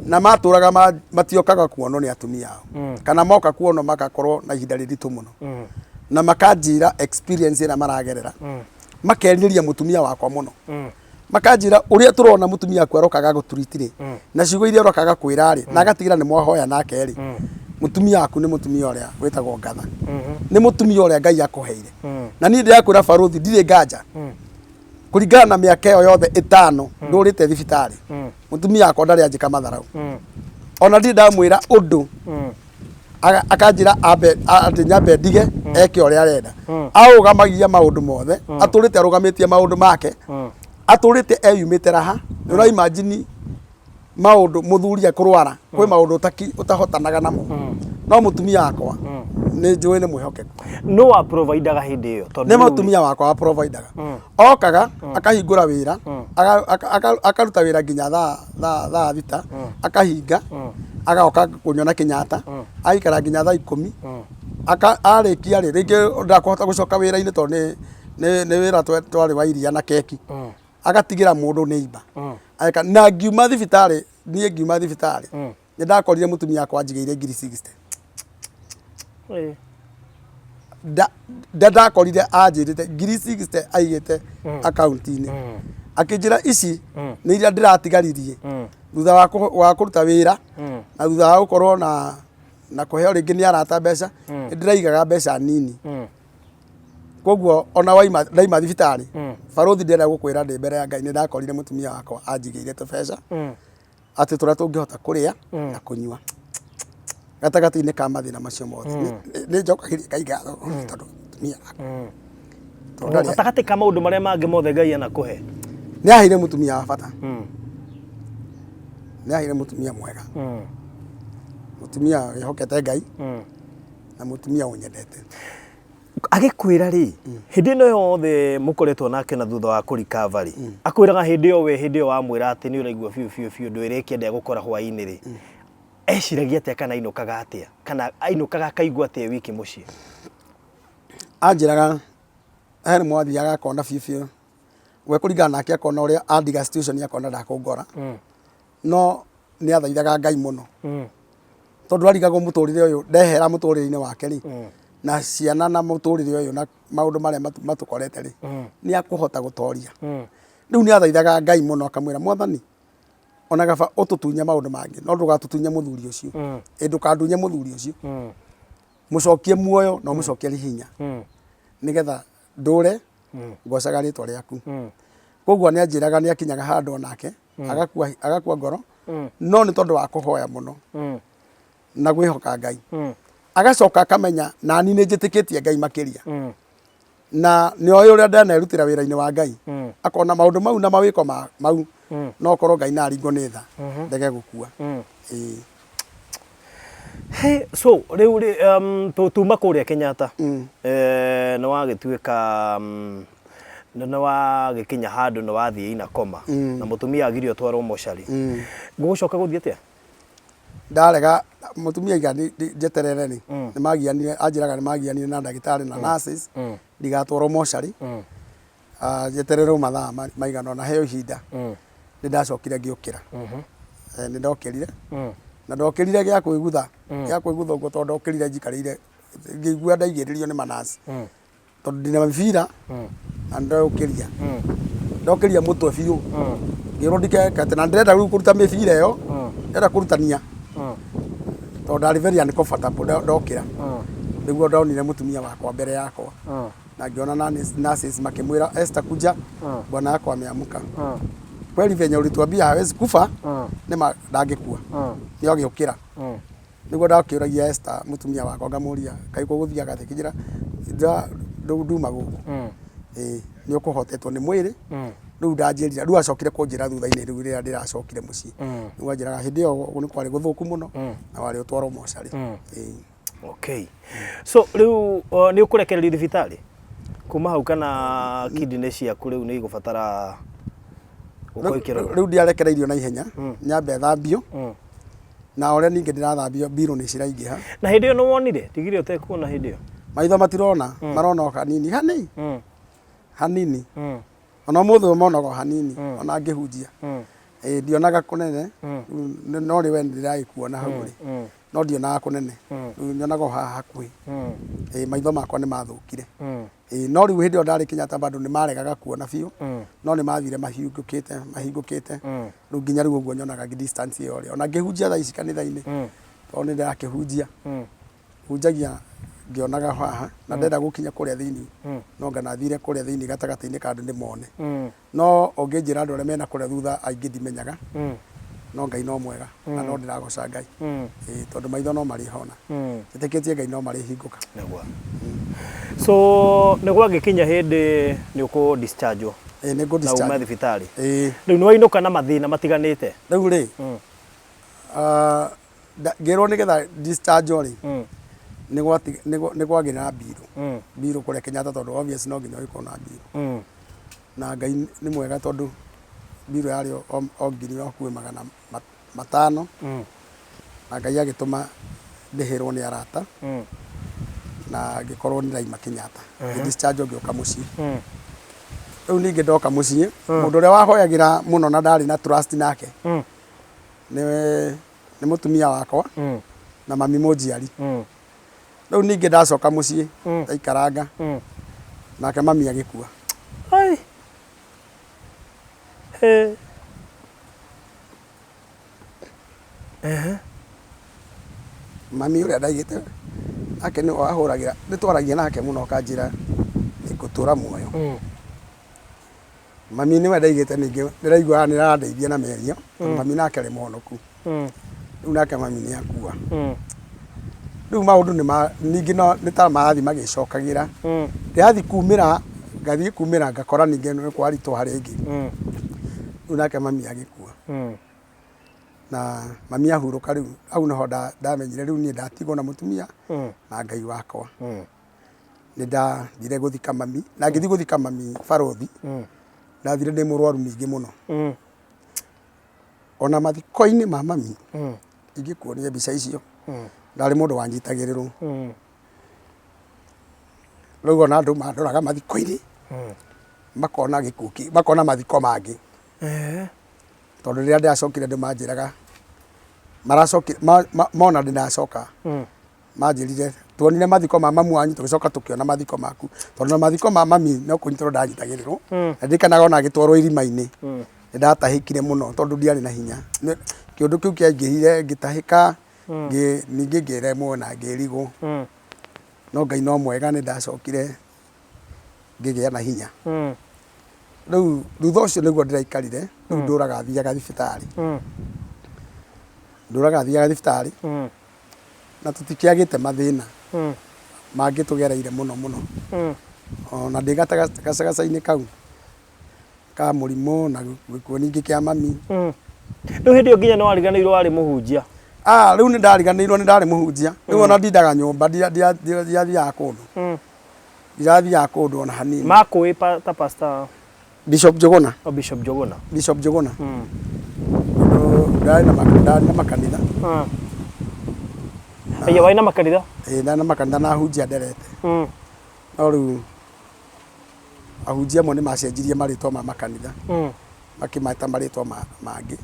na matũraga matiokaga kuonwo nĩ atumia ao, kana moka kuonwo magakorwo na ihinda rĩritũ mũno, na makanjĩra experience ĩrĩa maragerera, makerirĩria mũtumia wakwa mũno, makanjĩra ũrĩa tũrona mũtumia waku arokaga gũturiti rĩ, na ciugo iria arokaga kwĩra rĩ, na agatigĩra nĩ mwahoya nake rĩ, mũtumia waku nĩ mũtumia ũrĩa wĩtagwo ngatha, nĩ mũtumia ũrĩa Ngai akũheire. Na niĩ ndĩrakwĩra barũthi, ndirĩ nganja, kũringana na mĩaka ĩyo yothe 5 ndũrĩte thibitarĩ, mũtumia wakwa ndarĩ anjĩka matharau, ona ndirĩ ndamwĩra ũndũ akanjĩra ambe atĩ nyambe ndige eke ũrĩa arenda. Arũgamagia maũndũ mothe, atũrĩte arũgamĩtie maũndũ make, atũrĩte eyumĩte raha. Nĩ ũra imagine maũndũ mũthuri akũrwara, kwĩ maũndũ ũtahotanaga namo, no mũtumia wakwa nĩ njũĩ nĩ mwĩhokeku. No wa providaga hĩndĩ ĩyo tondũ nĩ mũtumia wakwa wa providaga. Okaga akahingũra wĩra, akaruta wĩra nginya thaa 6, akahinga, agoka kũnyona Kenyatta, agaikara nginya thaa 10. Arĩkia rĩ, rĩngĩ ndakũhota gũcoka wĩra-inĩ tondũ nĩ wĩra twarĩ wa iria na keki, agatigĩra mũndũ neighbor. Ageka. Na ngiuma thibitarĩ, niĩ ngiuma thibitarĩ nĩ ndakorire mũtumia wakwa anjigĩire ngiri 60. Ndakorire anjĩrĩte ngiri 60 aigĩte akaunti-inĩ, akĩnjĩra ici nĩ iria ndĩratigaririe thutha wa kũruta wĩra, na thutha wa gũkorwo na kũheo rĩngĩ nĩ arata mbeca, nĩ ndĩraigaga mbeca nini. Koguo ona waima ndaima thibitarĩ, barũthi, ndĩrenda gũkwĩra ndĩ mbere ya Ngai, nĩ ndakorire mũtumia wakwa anjigĩire tũbeca atĩ tũrĩa tũngĩhota kũrĩa na kũnyua gatagatĩ-inĩ ka mathĩna macio mothe. Nĩ njokagĩria Ngai ngatho tondũ mũtumia wakwa, tondũ gatagatĩ ka maũndũ marĩa mangĩ mothe Ngai anakũhe, nĩ aheire mũtumia wa bata, nĩ aheire mũtumia mwega, mũtumia wĩhokete Ngai na mũtumia ũnyendete. Agĩkwĩra rĩ, hĩndĩ ĩno yothe mũkoretwo nake na thutha wa kũ recovery, akwĩraga hĩndĩ ĩyo, we hĩndĩ ĩyo wamwĩra atĩ nĩ ũraigua biũ biũ biũ ndwĩrĩkia ndegũkora hwaĩ-inĩ rĩ, eciragia atĩa kana ainũkaga atĩa, kana ainũkaga akaigua atĩa e wiki mũciĩ? Anjĩraga he rĩmwe athiaga akona biũ biũ we kũringana nake, akona ũrĩa andiga situation, akona ndakũngora, no nĩ athaithaga Ngai mũno tondũ arigagwo mũtũrĩre ũyũ ndehera mũtũrĩre-inĩ wake rĩ, na ciana na mũtũrĩre ũyũ na maũndũ marĩa matũkorete rĩ, nĩ akũhota gũtoria. Rĩu nĩ athaithaga Ngai mũno, akamwĩra, "Mwathani, ona gaba ũtũtunye maũndũ mangĩ, no ndũgatũtunye mũthuri ũcio, ĩ ndũkandunye mũthuri ũcio, mũcokie muoyo na ũmũcokerie hinya, nĩgetha ndũre ngocaga rĩtwa rĩaku." Koguo nĩ anjĩraga nĩ akinyaga handũ onake agakua ngoro, no nĩ tondũ wa kũhoya mũno na gwĩhoka Ngai, agacoka akamenya nani nĩ njĩtĩkĩtie Ngai makĩria, na nĩ oĩ ũrĩa ndanerutĩra wĩra-inĩ wa Ngai, akona maũndũ mau na mawĩko mau no korwo Ngai na aringwo nĩ tha ndege gũkua. Ĩĩ. Hey, so rĩu rĩ, tuma kũrĩa Kenyatta, nĩ wagĩtuĩka nĩ wagĩkinya handũ nĩ wathiĩ ina koma na mũtumia agirio ũtwarwo mocarĩ, gũgũcoka gũthiĩ atĩa? Ndarega mũtumia aiga njeterere rĩ, nĩ magianire, anjĩraga nĩ magianire na ndagĩtarĩ na nurses ndigatwarwo mocarĩ, njetererwo mathaa maigana ũna, heo ihinda. Nĩ ndacokire ngĩũkĩra. Nĩ ndokĩrire na ndokĩrire gĩa kwĩgutha ũguo, tondũ ndokĩrire njikarĩire ngĩigua ndaigĩrĩrio nĩ manasi, tondũ ndĩna mĩbira na nĩndokĩria ndokĩria mũtwe biũ, ngĩrwo ndikeke na ndĩrenda rĩu kũruta mĩbira ĩyo, ndĩrenda kũrutania tondũ ndarĩ very uncomfortable. Ndokĩra nĩguo ndonire mũtumia wakwa mbere yakwa, na ngĩona nurses makĩmwĩra, "Esther, kuja, bwana yako ameamka." Kweli venye ulituambia hawezi kufa, nĩma ndangĩkua, nĩ agĩũkĩra. Nĩguo ndakĩũragia Esther mũtumia wakwa, ngamũria, "Kaĩ gũgũthiaga atĩa?" Kĩnjĩra rĩu nduma gũkũ, ĩĩ nĩ ũkũhotetwo nĩ mwĩrĩ. Rĩu ndanjĩrire, rĩu acokire kũnjĩra thutha-inĩ rĩu rĩrĩa ndĩracokire mũciĩ, rĩu anjĩraga hĩndĩ ĩyo nĩ kwarĩ gũthũku mũno na warĩ ũtwarwo mocarĩ. Ĩĩ. Okay, so rĩu nĩ ũkũrekererio thibitarĩ kuma hau kana kidney ciaku rĩu nĩ igũbatara gũkorwo ikĩrorwo? Rĩu ndiarekereirio na ihenya, nyambe thambio, na ũrĩa ningĩ ndĩrathambio mbirũ nĩ ciraingĩha. Na hĩndĩ ĩyo nĩ wonire tigire ũtekuona hĩndĩ ĩyo? Maitho matirona, marona o hanini hanini hanini. Ona ũmũthĩ ũyũ monaga o hanini ona ngĩhunjia. Ĩĩ ndionaga kũnene, rĩu no rĩ we nĩndĩragĩkuona hau rĩ, no ndionaga kũnene, rĩu nyonaga o haha hakuhĩ. Ĩĩ maitho makwa nĩ mathũkire. Ĩĩ no rĩu hĩndĩ ĩyo ndarĩ Kenyatta bado nĩ maregaga kuona biũ, no nĩ mathire mahingũkĩte mahingũkĩte, rĩu nginya rĩu ũguo nyonaga distance ĩyo rĩ, ona ngĩhunjia thaa ici kanitha-inĩ, tondũ nĩ ndĩrakĩhunjia, hunjagia ngĩonaga haha na ndenda gũkinya kũrĩa thĩinĩ no anga nathire kũrĩa thĩinĩ gatagatĩ-inĩ ka andũ ndĩmone. No ũngĩnjĩra andũ arĩa mena kũrĩa thutha aingĩ ndimenyaga, no Ngai no mwega na no ndĩragoca Ngai. Ĩĩ tondũ maitho no marĩhona. Njĩtĩkĩtie Ngai no marĩhingũka. Nĩguo. So nĩ gwagĩkinya hĩndĩ nĩ ũkũ discharge Ĩĩ nĩ ngũ na ume discharge. thibitarĩ. Ĩĩ. Rĩu nĩ wainũka na mathĩna matiganĩte. Rĩu rĩ, ngĩrwo nĩgetha discharge rĩ, nĩ kwagĩra na mbirũ. Mbirũ kũrĩa Kenyatta tondũ obvious no nginya ũgĩkorwo na mbirũ. Na Ngai nĩ mwega tondũ mbirũ yarĩ o ngiri hakuhĩ 500. Na Ngai agĩtũma ndĩhĩrwo nĩ arata na ngĩkorwo nĩ ndaima Kenyatta. Ngĩ discharge ngĩũka mũciĩ. Rĩu ningĩ ndoka mũciĩ, mũndũ ũrĩa wahoyagĩra mũno na ndarĩ na trust nake nĩ mũtumia wakwa na mami mũnjiari. Rĩu ningĩ ndacoka mũciĩ ndaikaranga nake mami agĩkua. Ai. He. Ehe. Mami ũrĩa ndaigĩte nake nĩwe wahũragĩra, nĩ twaragia nake mũno akanjĩra nĩngũtũra muoyo. Mami nĩwe ndaigĩte ningĩ ndĩraiguaga nĩ arandeithia na mĩario tondũ mami nake arĩ mũhonoku. Rĩu nake mami nĩ akua. Rĩu maũndũ nĩ ma ningĩ no nĩ ta marathiĩ magĩcokagĩra. Ndĩrathiĩ kumĩra ngathiĩ kumĩra ngakora ningĩ nĩ kwaritũha rĩngĩ. Rĩu nake mami agĩkua. Na mami ahurũka rĩu hau nĩho ndamenyire rĩu niĩ ndatigwo na mũtumia na Ngai wakwa. Nĩ ndathire gũthika mami na ngĩthiĩ gũthika mami barothi, ndathire ndĩ mũrwaru ningĩ mũno. Ona mathiko-inĩ ma mami, ingĩkuonia mbica icio, ndarĩ mũndũ wanyitagĩrĩrwo. Rĩu ona andũ mandoraga mathiko-inĩ, makona gĩkuũ, makona mathiko mangĩ. Tondũ rĩrĩa ndĩracokire andũ manjĩraga, maracokire, mona ndĩracoka, manjĩrire tuonire mathiko ma mamu wanyu tũgĩcoka tũkĩona mathiko maku tondũ na mathiko ma mami no kũnyitĩrwo ndanyitagĩrĩrwo na ndirikanaga ona agĩtwarwo irima-inĩ nĩ ndatahĩkire mũno tondũ ndiarĩ na hinya kĩũndũ kĩu kĩaingĩhire ngĩtahĩka ningĩ ngĩremwo na ngĩrigwo no Ngai no mwega nĩ ndacokire ngĩgĩa na hinya rĩu thutha ũcio nĩguo ndĩraikarire rĩu ndũraga thiaga thibitarĩ ndũraga thiaga thibitarĩ na tũtikĩagĩte mathĩna mangĩ tũgereire mũno mũno ona ndĩ gacagaca-inĩ kau ka mũrimũ na gĩkuũ ningĩ kĩa mami. Rĩu hĩndĩ ĩyo nginya nĩ wariganĩirwo warĩ mũhunjia? Ah, rĩu nĩ ndariganĩirwo nĩ ndarĩ mũhunjia. Rĩu ona ndindaga nyũmba ndirathiaga kũndũ. Ndirathiaga kũndũ ona hanini. Makũĩ ta pastor? Bishop Njũgũna. Oh, Bishop Njũgũna. Bishop Njũgũna. Tondũ ndarĩ na ndarĩ na makanitha. Aya warĩ na makanitha? Ĩĩ ndarĩ na makanitha na ahunjia nderete. No rĩu ahunjia amwe nĩ macenjirie marĩtwa ma makanitha. Makĩmeta marĩtwa mangĩ.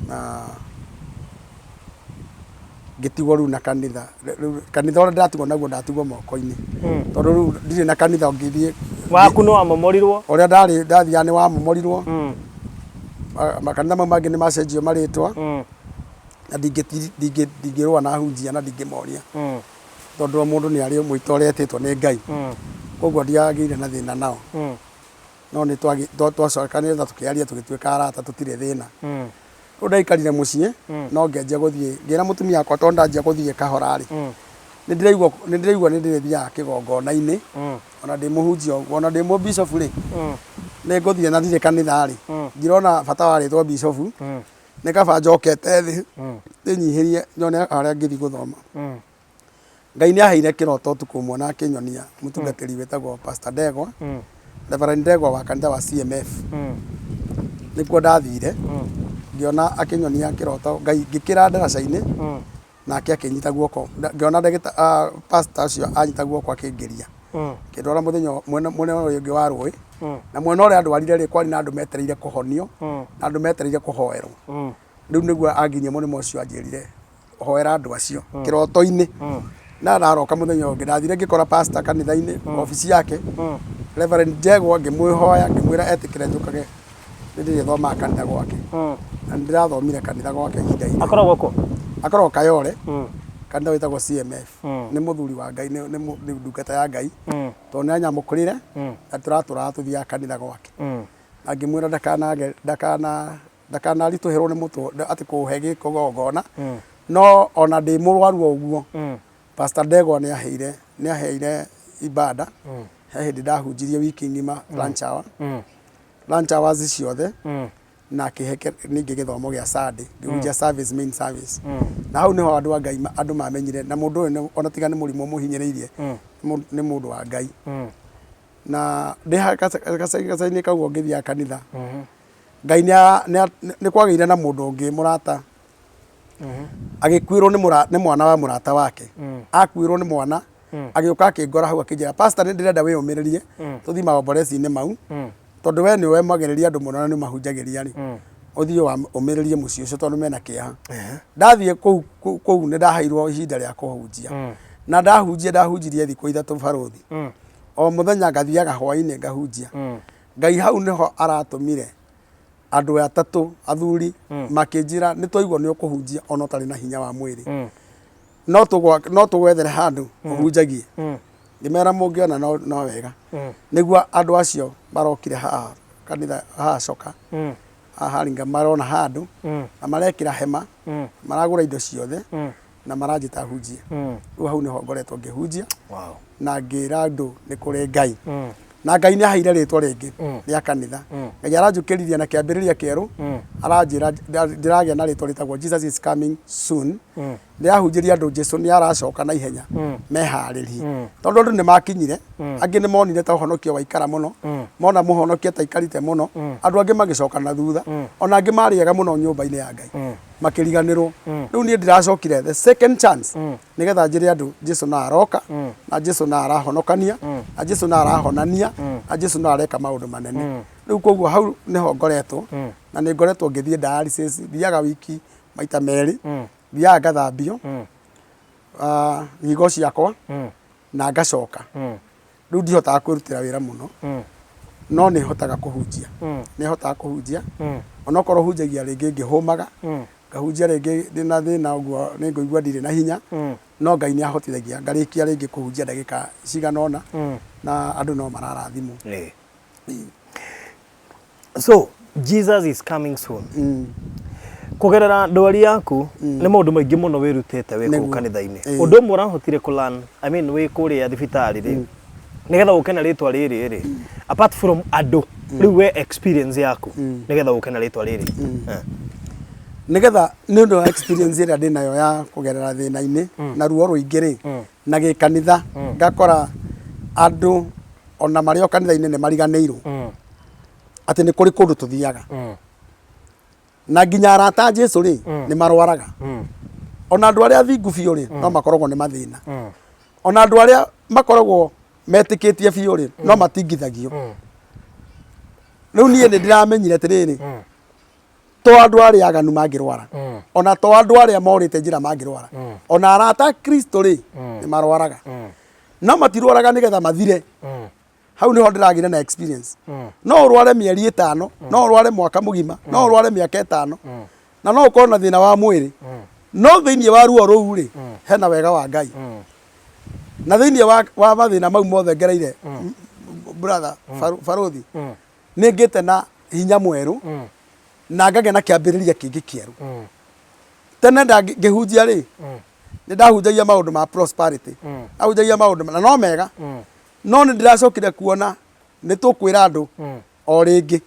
Na ngĩtigwo rĩu na kanitha. Rĩu kanitha ũrĩa ndatigwo naguo ndatigwo moko-inĩ. Tondũ rĩu ndirĩ na kanitha ũngĩthiĩ. Waku nĩ wamomorirwo? Ũrĩa ndarĩ ndathiaga nĩ wamomorirwo. Makanitha mau mangĩ nĩ macenjio marĩtwa. Na ndingĩrũa na ahunjia na ndingĩmoria. Tondũ o mũndũ nĩ arĩ mwĩto ũrĩa etĩtwo nĩ Ngai. Koguo ndiagĩire na thĩna nao. No nĩ twacokanire na tũkĩaria tũgĩtuĩka arata tũtirĩ thĩna. Rĩu ndaikarire mũciĩ no ngĩanjia gũthiĩ ngĩra mũtumia wakwa tondũ ndanjia gũthiĩ kahora rĩ, nĩ ndĩraigua nĩ ndĩraigua nĩ ndĩrĩthiaga kĩgongona-inĩ ona ndĩ mũhunjia ũguo ona ndĩ mũbicobu rĩ, nĩ ngũthiĩ na ndirĩ kanitha rĩ, ndirona bata wa rĩtwa bicobu, nĩ kaba njokete thĩ ndĩnyihĩrie nyone harĩa ngĩthiĩ gũthoma. Ngai nĩ aheire kĩroto ũtukũ ũmwe na akĩnyonia mũtungatĩri wĩtagwo Pastor Ndegwa, Reverend Ndegwa wa kanitha wa CMF. Nĩkuo ndathire, ngĩona akĩnyonia kĩroto, Ngai ngĩkĩra ndaraca-inĩ, nake akĩnyita guoko, ngĩona pastor ũcio anyita guoko akĩngĩria. Akĩndwara mũthenya mwena mwena ũrĩa ũngĩ wa rũĩ. Na mwena ũrĩa andwarire rĩ, kwarĩ na andũ metereire kũhonio, na andũ metereire kũhoerwo. Rĩu nĩguo anginyia mũrĩmo ũcio anjĩrire hoera andũ acio kĩroto-inĩ. Na ndaroka mũthenya ũngĩ ndathire ngĩkora pastor kanitha-inĩ obici yake Reverend Njegwa ngĩmwĩhoya ngĩmwĩra etĩkĩre njũkage nĩ ndĩrĩthomaga kanitha gwake. Na nĩ ndĩrathomire kanitha gwake ihinda iraihu. Akoragwo kũ? Akoragwo Kayole, kanitha wĩtagwo CMF. Nĩ mũthuri wa Ngai, nĩ ndungata ya Ngai tondũ nĩ anyamũkĩrire na tũratũraga tũthiaga kanitha gwake. Na ngĩmwĩra ndakanage ndakana ndakanaritũhĩrwo nĩ mũtwe atĩ kũhe gĩkogongona no ona ndĩ mũrwaru o ũguo Pastor Ndegwa nĩ aheire nĩ aheire ibada he hĩndĩ ndahunjirie wiki ng'ima lunch hour lunch hours ciothe na akĩhe ningĩ gĩthomo gĩa Sunday ngĩhunjia service main service na hau nĩho andũ a Ngai andũ mamenyire na mũndũ ũyũ ona tiga nĩ mũrimũ ũmũhinyĩrĩirie nĩ mũndũ wa Ngai na ndĩ gaca-inĩ kau ngĩthiaga kanitha Ngai nĩ kwagĩire na mũndũ ũngĩ mũrata agĩkuĩrwo nĩ mwana wa mũrata wake akuĩrwo nĩ mwana agĩũka akĩngora hau akĩnjĩra pastor nĩ ndĩrenda wĩyũmĩrĩrie tũthiĩ maomboreci-inĩ mau tondũ we nĩwe ũmagĩrĩria andũ mũno na nĩ ũmahunjagĩria rĩ ũthiĩ ũmĩrĩrie mũciĩ ũcio tondũ mena kĩeha ndathiĩ kũu kũu nĩ ndaheirwo ihinda rĩa kũhunjia na ndahunjia ndahunjirie thikũ ithatũ barũthi o mũthenya ngathiaga hwainĩ ngahunjia Ngai hau nĩho aratũmire andũ atatũ athuri makĩnjĩra nĩ twaigua nĩ ũkũhunjia ona ũtarĩ na hinya wa mwĩrĩ no no tũgwethere handũ ũhunjagie ngĩmera mũngĩona no, no wega nĩguo andũ acio marokire haha kanitha haha coka haha Haringa marona handũ na marekĩra hema maragũra indo ciothe na maranjĩta hunjie rĩu hau nĩho ngoretwo ngĩhunjia na ngĩra andũ nĩ kũrĩ Ngai na Ngai nĩ aheire rĩtwa rĩngĩ rĩa kanitha Ngai aranjũkĩririe na kĩambĩrĩria kĩerũ aranjĩra ndĩragĩa na rĩtwa rĩtagwo Jesus is coming soon ndĩrahunjĩria andũ Jesu nĩ aracoka na ihenya meharĩrie tondũ andũ nĩ makinyire angĩ nĩ monire ta ũhonokio waikara mũno mona mũhonokia ta aikarĩte mũno andũ angĩ magĩcoka na thutha ona angĩ marĩ ega mũno nyũmba-inĩ ya Ngai makĩriganĩrwo rĩu niĩ ndiracokire the second chance nĩgetha njĩre andũ Jesu no aroka na Jesu no arahonokania na Jesu no arahonania na Jesu no areka maũndũ manene rĩu koguo hau nĩho ngoretwo na nĩ ngoretwo ngĩthiĩ dialysis thiaga wiki maita merĩ thiaga ngathambio ah, higo ciakwa na ngacoka rĩu ndihotaga kwĩrutĩra wĩra mũno no nĩ hotaga kũhunjia nĩ hotaga kũhunjia onokorwo hunjagia rĩngĩ ngĩhũmaga ngahunjia rĩngĩ ndĩna thĩna ũguo nĩ ngũigua ndirĩ na hinya no Ngai nĩ ahotithagia ngarĩkia rĩngĩ kũhunjia ndagĩka cigana ũna na andũ no mararathimwo. So Jesus is coming soon. Kũgerera ndwari yaku nĩ maũndũ maingĩ mũno wĩrutĩte wĩ kũu Nĩguo. kanitha-inĩ. Ĩĩ. Ũndũ ũmwe ũrahotire kũ learn, I mean wĩ kũrĩa thibitarĩ rĩ, nĩgetha ũke na rĩtwa rĩrĩ rĩ, apart from andũ, rĩu we experience yaku, nĩgetha ũke na rĩtwa rĩrĩ. Eh. Nĩgetha nĩ ũndũ wa experience ĩrĩa ndĩ nayo ya kũgerera thĩna-inĩ na ruo rũingĩ rĩ, na gĩkanitha ngakora andũ ona marĩ o kanitha-inĩ nĩ mariganĩirwo atĩ nĩ kũrĩ kũndũ tũthiaga na nginya arata a Jesu rĩ nĩ marwaraga ona andũ arĩa athingu biũ rĩ no makoragwo nĩ mathĩna ona andũ arĩa makoragwo metĩkĩtie biũ rĩ no matingithagio rĩu niĩ nĩ ndĩramenyire atĩrĩrĩ to andũ arĩa aganu mangĩrwara ona to andũ arĩa morĩte njĩra mangĩrwara ona arata a Kristo rĩ nĩ marwaraga no matirwaraga nĩgetha mathire hau niho ndĩragĩire na experience no ũrware mĩeri ĩtano no ũrware mwaka mũgima no ũrware mĩaka ĩtano na no ũkorwo na thĩna wa mwĩrĩ no thĩinĩ wa ruo rũu rĩ hena wega wa Ngai na thĩinĩ wa, wa mathĩna mau mothe ngereire brother Barũthi nĩ ngĩte na hinya mwerũ na ngagĩa na kĩambĩrĩria kĩngĩ kĩerũ tene ngĩhunjia rĩ nĩ ndahunjagia maũndũ ma prosperity ndahunjagia maũndũ na no mega no nĩ ndĩracokire kuona nĩ tũkwĩra andũ o rĩngĩ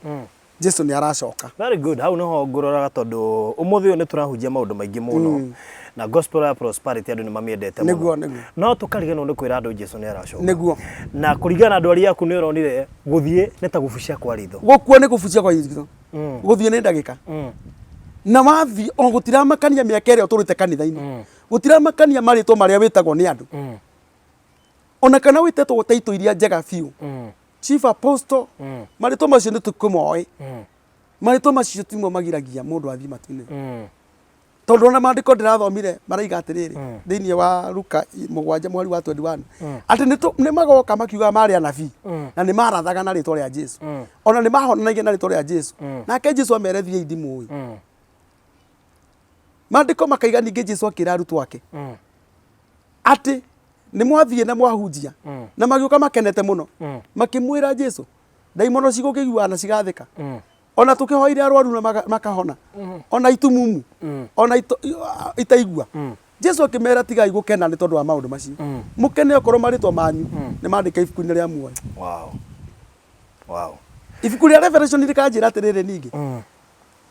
Jesu nĩ aracoka. Very good. Hau niho ngũroraga tondũ ũmũthĩ ũyũ nĩ tũrahunjia maũndũ maingĩ mũno na gospel ya prosperity andũ nĩ mamĩendete mũno. Nĩguo, nĩguo. No tũkariganĩrwo nĩ kwĩra andũ Jesu nĩ aracoka. Nĩguo. Na kũringana na ndwari yaku nĩ ũronire gũthiĩ nĩ ta gũbucia kwa ritho. Gũkua nĩ kũbucia kwa ritho. Gũthiĩ nĩ ndagĩka. Na wathiĩ o gũtiramakania mĩaka ĩrĩa ũtũrĩte kanitha-inĩ. Gũtiramakania marĩtwa marĩa wĩtagwo nĩ andũ. Ona kana wĩtetwo taitũ iria njega biũ, chief apostle, marĩtwa macio nĩ tũkĩmoĩ. Marĩtwa macio timo magiragia mũndũ athiĩ matu-inĩ. Tondũ ona maandĩko ndĩrathomire maraiga atĩrĩrĩ, thĩinĩ wa Luka 7 mweri wa 21, atĩ nĩ magoka makiugaga marĩ anabii na nĩ marathaga na rĩtwa rĩa Jesu, ona nĩ mahonanagia na rĩtwa rĩa Jesu, nake Jesu amere thiĩi ndimũĩ. Maandĩko makaiga ningĩ Jesu akĩra arutwo ake atĩ nĩ mwathiĩ na mwahunjia, na magĩũka makenete mũno, makĩmwĩra Jesu, ndaimono cigũkĩiguaga na cigathĩka, ona tũkĩhoire arwaru na makahona, ona itumumu, ona itaigua. Jesu akĩmera, tigai gũkena nĩ tondũ wa maũndũ macio, mũkene okorwo marĩtwa manyu nĩ mandĩke ibuku-inĩ rĩa muoyo. Ibuku rĩa Revelation rĩkanjĩra atĩrĩrĩ ningĩ,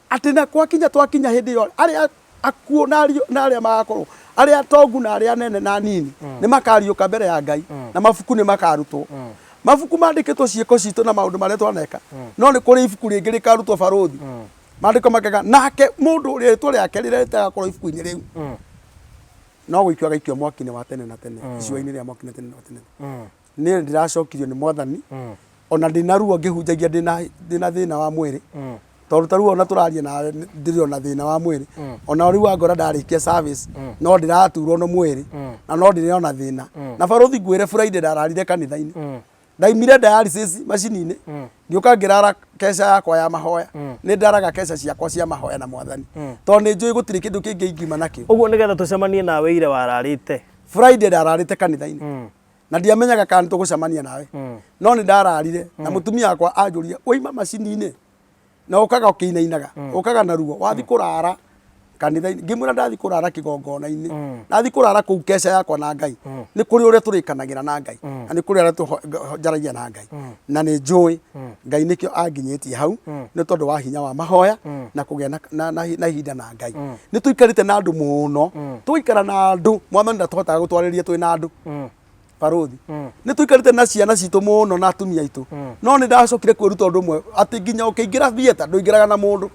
atĩ na gwakinya twakinya hĩndĩ ĩyo, arĩa akuũ na na arĩa magakorwo arĩa atongu na arĩa anene na anini nĩ makariũka mbere ya Ngai, na mabuku nĩ makarutwo. Mabuku mandĩkĩtwo ciĩko citũ na maũndũ marĩa twaneka, no nĩ kũrĩ ibuku rĩngĩ rĩkarutwo barũthi. Maandĩko makega nake mũndũ ũrĩa rĩtwa rĩake rĩrĩa rĩtagakorwo ibuku-inĩ rĩu no gũikio agaikio mwaki-inĩ wa tene na tene, icua-inĩ rĩa mwaki na tene na tene. Niĩ ndĩracokirio nĩ Mwathani, ona ndĩna ruo ngĩhunjagia, ndĩna thĩna wa mwĩrĩ, tondũ ta rĩu ona tũraria nawe ndĩrĩ ona thĩna wa mwĩrĩ. Ona rĩu wangora ndarĩkia service no ndĩraturwo no mwĩrĩ na no ndĩrĩ ona thĩna. Na barũthi, ngwĩre, Friday ndararire kanitha-inĩ, ndaimire dialysis macini-inĩ, ngĩũka ngĩrara keca yakwa ya mahoya. Nĩ ndaraga keca ciakwa cia mahoya na Mwathani, tondũ nĩ njũĩ gũtirĩ kĩndũ kĩngĩ ingiuma nakĩo. Ũguo nĩgetha tũcemanie nawe ire wararĩte? Friday ndararĩte kanitha-inĩ na ndiamenyaga kana nĩ tũgũcemania nawe, no nĩ ndararire na mũtumia wakwa anjũria, waima macini-inĩ na ũkaga ũkĩinainaga, ũkaga na ruo, wathi kũrara kanitha-inĩ? Ngĩmwĩra ndathi kũrara kĩgongona-inĩ, ndathi kũrara kũu keca yakwa na Ngai. Nĩ kũrĩ ũrĩa tũrĩkanagĩra na Ngai na nĩ kũrĩ ũrĩa njaragia na Ngai, na nĩ njũĩ Ngai nĩkĩo anginyĩtie hau nĩ tondũ wa hinya wa mahoya na kũgĩa na ihinda na Ngai. Nĩ tũikarĩte na andũ mũno, tũgaikara na andũ, Mwathani ndatũhotaga gũtwarĩria twĩ na andũ. Barũthi, nĩ tũikarĩte na ciana citũ mũno na atumia aitũ, no nĩ ndacokire kwĩruta ũndũ ũmwe, atĩ nginya ũkĩingĩra theatre ndũingĩraga na mũndũ.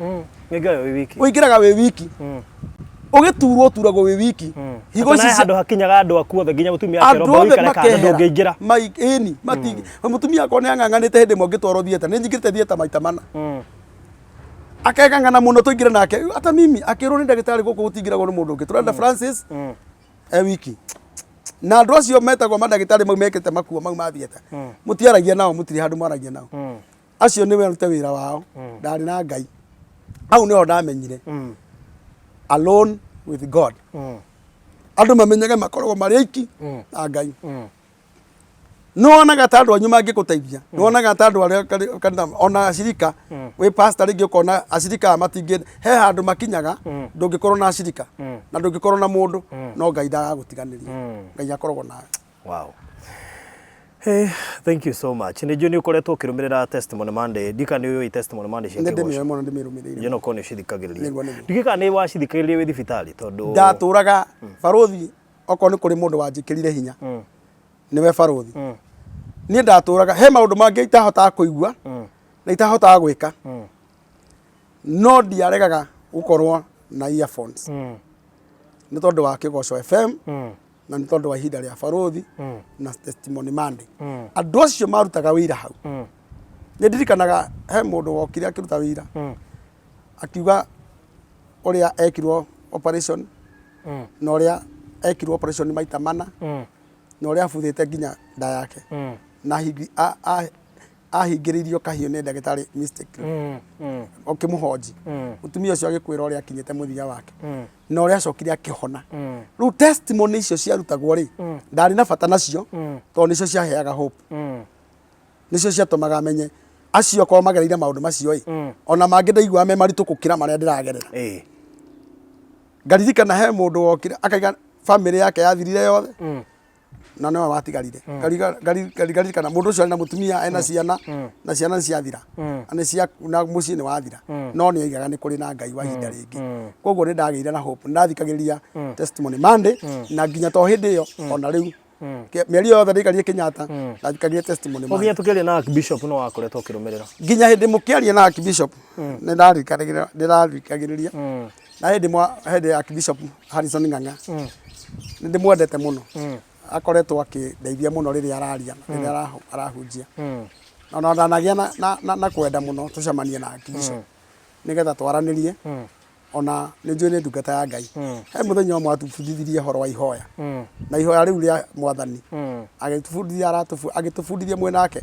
Ũingĩraga wĩ wiki. Ũingĩraga wĩ wiki. Ũgĩturwo ũturagwo wĩ wiki. Higo ici handũ hakinyaga andũ aku othe, nginya mũtumia andũ akerwo othe ũikare kando, makehera. ndũngĩingĩra. Ĩni mũtumia akwa nĩ ang'ang'anĩte hĩndĩ ĩmwe ngĩtwarwo theatre. Nĩ nyingĩrĩte theatre maita mana. Akeng'ang'ana mũno tũingĩre nake, hata mimi akĩrwo nĩ ndagĩtarĩ, gũkũ gũtingĩragwo nĩ mũndũ ũngĩ, tũrenda Francis e wiki. Na andũ acio metagwo mandagĩtarĩ mau mekĩte makuo mau ma theatre, mũtiaragia nao, mũtirĩ handũ mwaragia nao. Acio nĩ marute wĩra wao. Ndarĩ na Ngai hau, nĩho ndamenyire alone with God. Andũ mamenyage makoragwo marĩ aiki na Ngai. Nĩwonaga ta andũ anyu mangĩgũteithia, nĩwonaga ta andũ arĩa kanitha ona acirika, wĩ pastor rĩngĩ ũkona acirika aya matingĩ he handũ makinyaga. Ndũngĩkorwo na acirika na ndũngĩkorwo na mũndũ, no Ngai ndagagũtiganĩria. Ngai akoragwo nawe. Wow. Hey, thank you so much. Nĩ njũĩ nĩ ũkoretwo ũkĩrũmĩrĩra Testimony Monday. Ndika nĩ ũĩ Testimony Monday cia Nĩ Kĩgoco. Ndĩmĩoĩ mũno, ndĩmĩrũmĩrĩire. Njũĩ no korwo nĩ ũcithikagĩrĩria. Nĩguo, nĩguo. Ndikĩ kana nĩ wacithikagĩrĩria wĩ thibitarĩ tondũ Ndatũraga barũthi, okorwo nĩ kũrĩ mũndũ wanjĩkĩrire hinya, nĩwe barũthi. Niĩ ndatũraga he maũndũ mangĩ itahotaga kũigua na itahotaga gwĩka, no ndiaregaga gũkorwo na earphones nĩ tondũ wa Kĩgoco FM na nĩ tondũ wa ihinda rĩa barũthi na Testimony Monday. Andũ acio marutaga wĩira hau, nĩ ndirikanaga he mũndũ wokire akĩruta wĩira, akiuga ũrĩa ekirwo operation na ũrĩa ekirwo operation maita mana na ũrĩa abuthĩte nginya nda yake na ahingĩrĩirio kahiũ nĩ ndagĩtarĩ mistakenly ũkĩmũhonji. Mũtumia ũcio agĩkwĩra ũrĩa akinyĩte mũthia wake na ũrĩa acokire akĩhona. Rĩu testimony icio ciarutagwo rĩ, ndarĩ na bata nacio tondũ nĩcio ciaheaga hope, nĩcio ciatũmaga menye acio akorwo magereire maũndũ macio ĩ, ona mangĩ ndaiguaga me maritũ gũkĩra marĩa ndĩragerera. Ngaririkana he mũndũ wokire akaiga family yake yathirire yothe na nĩwe watigarire. Ngaririkana mũndũ ũcio arĩ na mũtumia, ena ciana, na ciana nĩ ciathira na nĩ cia na mũciĩ nĩ wathira, no nĩ oigaga nĩ kũrĩ na Ngai wa ihinda rĩngĩ. Koguo nĩ ndagĩire na hope, nĩ ndathikagĩrĩria Testimony Monday, na nginya to hĩndĩ ĩyo, ona rĩu mĩeri yothe ndaikarire Kenyatta ndathikagĩrĩria Testimony Monday. Nginya tũkĩaria na Archbishop no wakoretwo ũkĩrũmĩrĩra. Nginya hĩndĩ mũkĩaria na Archbishop nĩ ndĩrarikagĩrĩria, na hĩndĩ ya Archbishop Harrison Ng'ang'a nĩ ndĩmwendete mũno. Akoretwo akĩndeithia mũno rĩrĩa araria, rĩrĩa arahunjia. Ona ndanagĩa na kwenda mũno tũcemanie na Archbishop nĩgetha twaranĩrie. Ona nĩ njũĩ nĩ ndungata ya Ngai. He mũthenya ũmwe atũbundithirie ũhoro wa ihoya. Na ihoya rĩu rĩa Mwathani. Agĩtũbundithia agĩtũbundithia mwĩ nake.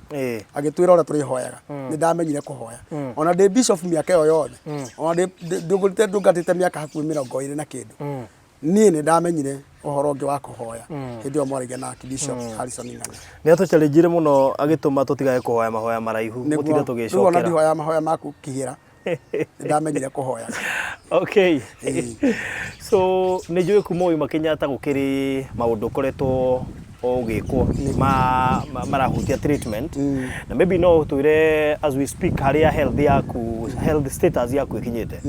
Agĩtwĩra ũrĩa tũrĩhoyaga. Nĩ ndamenyire kũhoya. Ona ndĩ bishop mĩaka ĩyo yothe. Ona ndĩ ndungatĩte mĩaka hakuhĩ 20 na kĩndũ. Niĩ nĩ ndamenyire ũhoro ũngĩ wa kũhoya hĩndĩ ĩyo mwaragia na Archbishop Harrison Ng'ang'a. Nĩ atũchallenjire mũno agĩtũma tũtigage kũhoya mahoya maraihu, gũtinda Rĩu ona tũgĩcokera. ndihoyaga mahoya maku kĩhĩra. Nĩ ndamenyire kũhoya. Okay. So nĩ njũĩ kuma wauma Kenyatta gũkĩrĩ maũndũ ũkoretwo ũgĩkwo marahutia treatment na maybe no ũtwĩre as we speak harĩa health yaku, health status yaku ĩkinyĩte.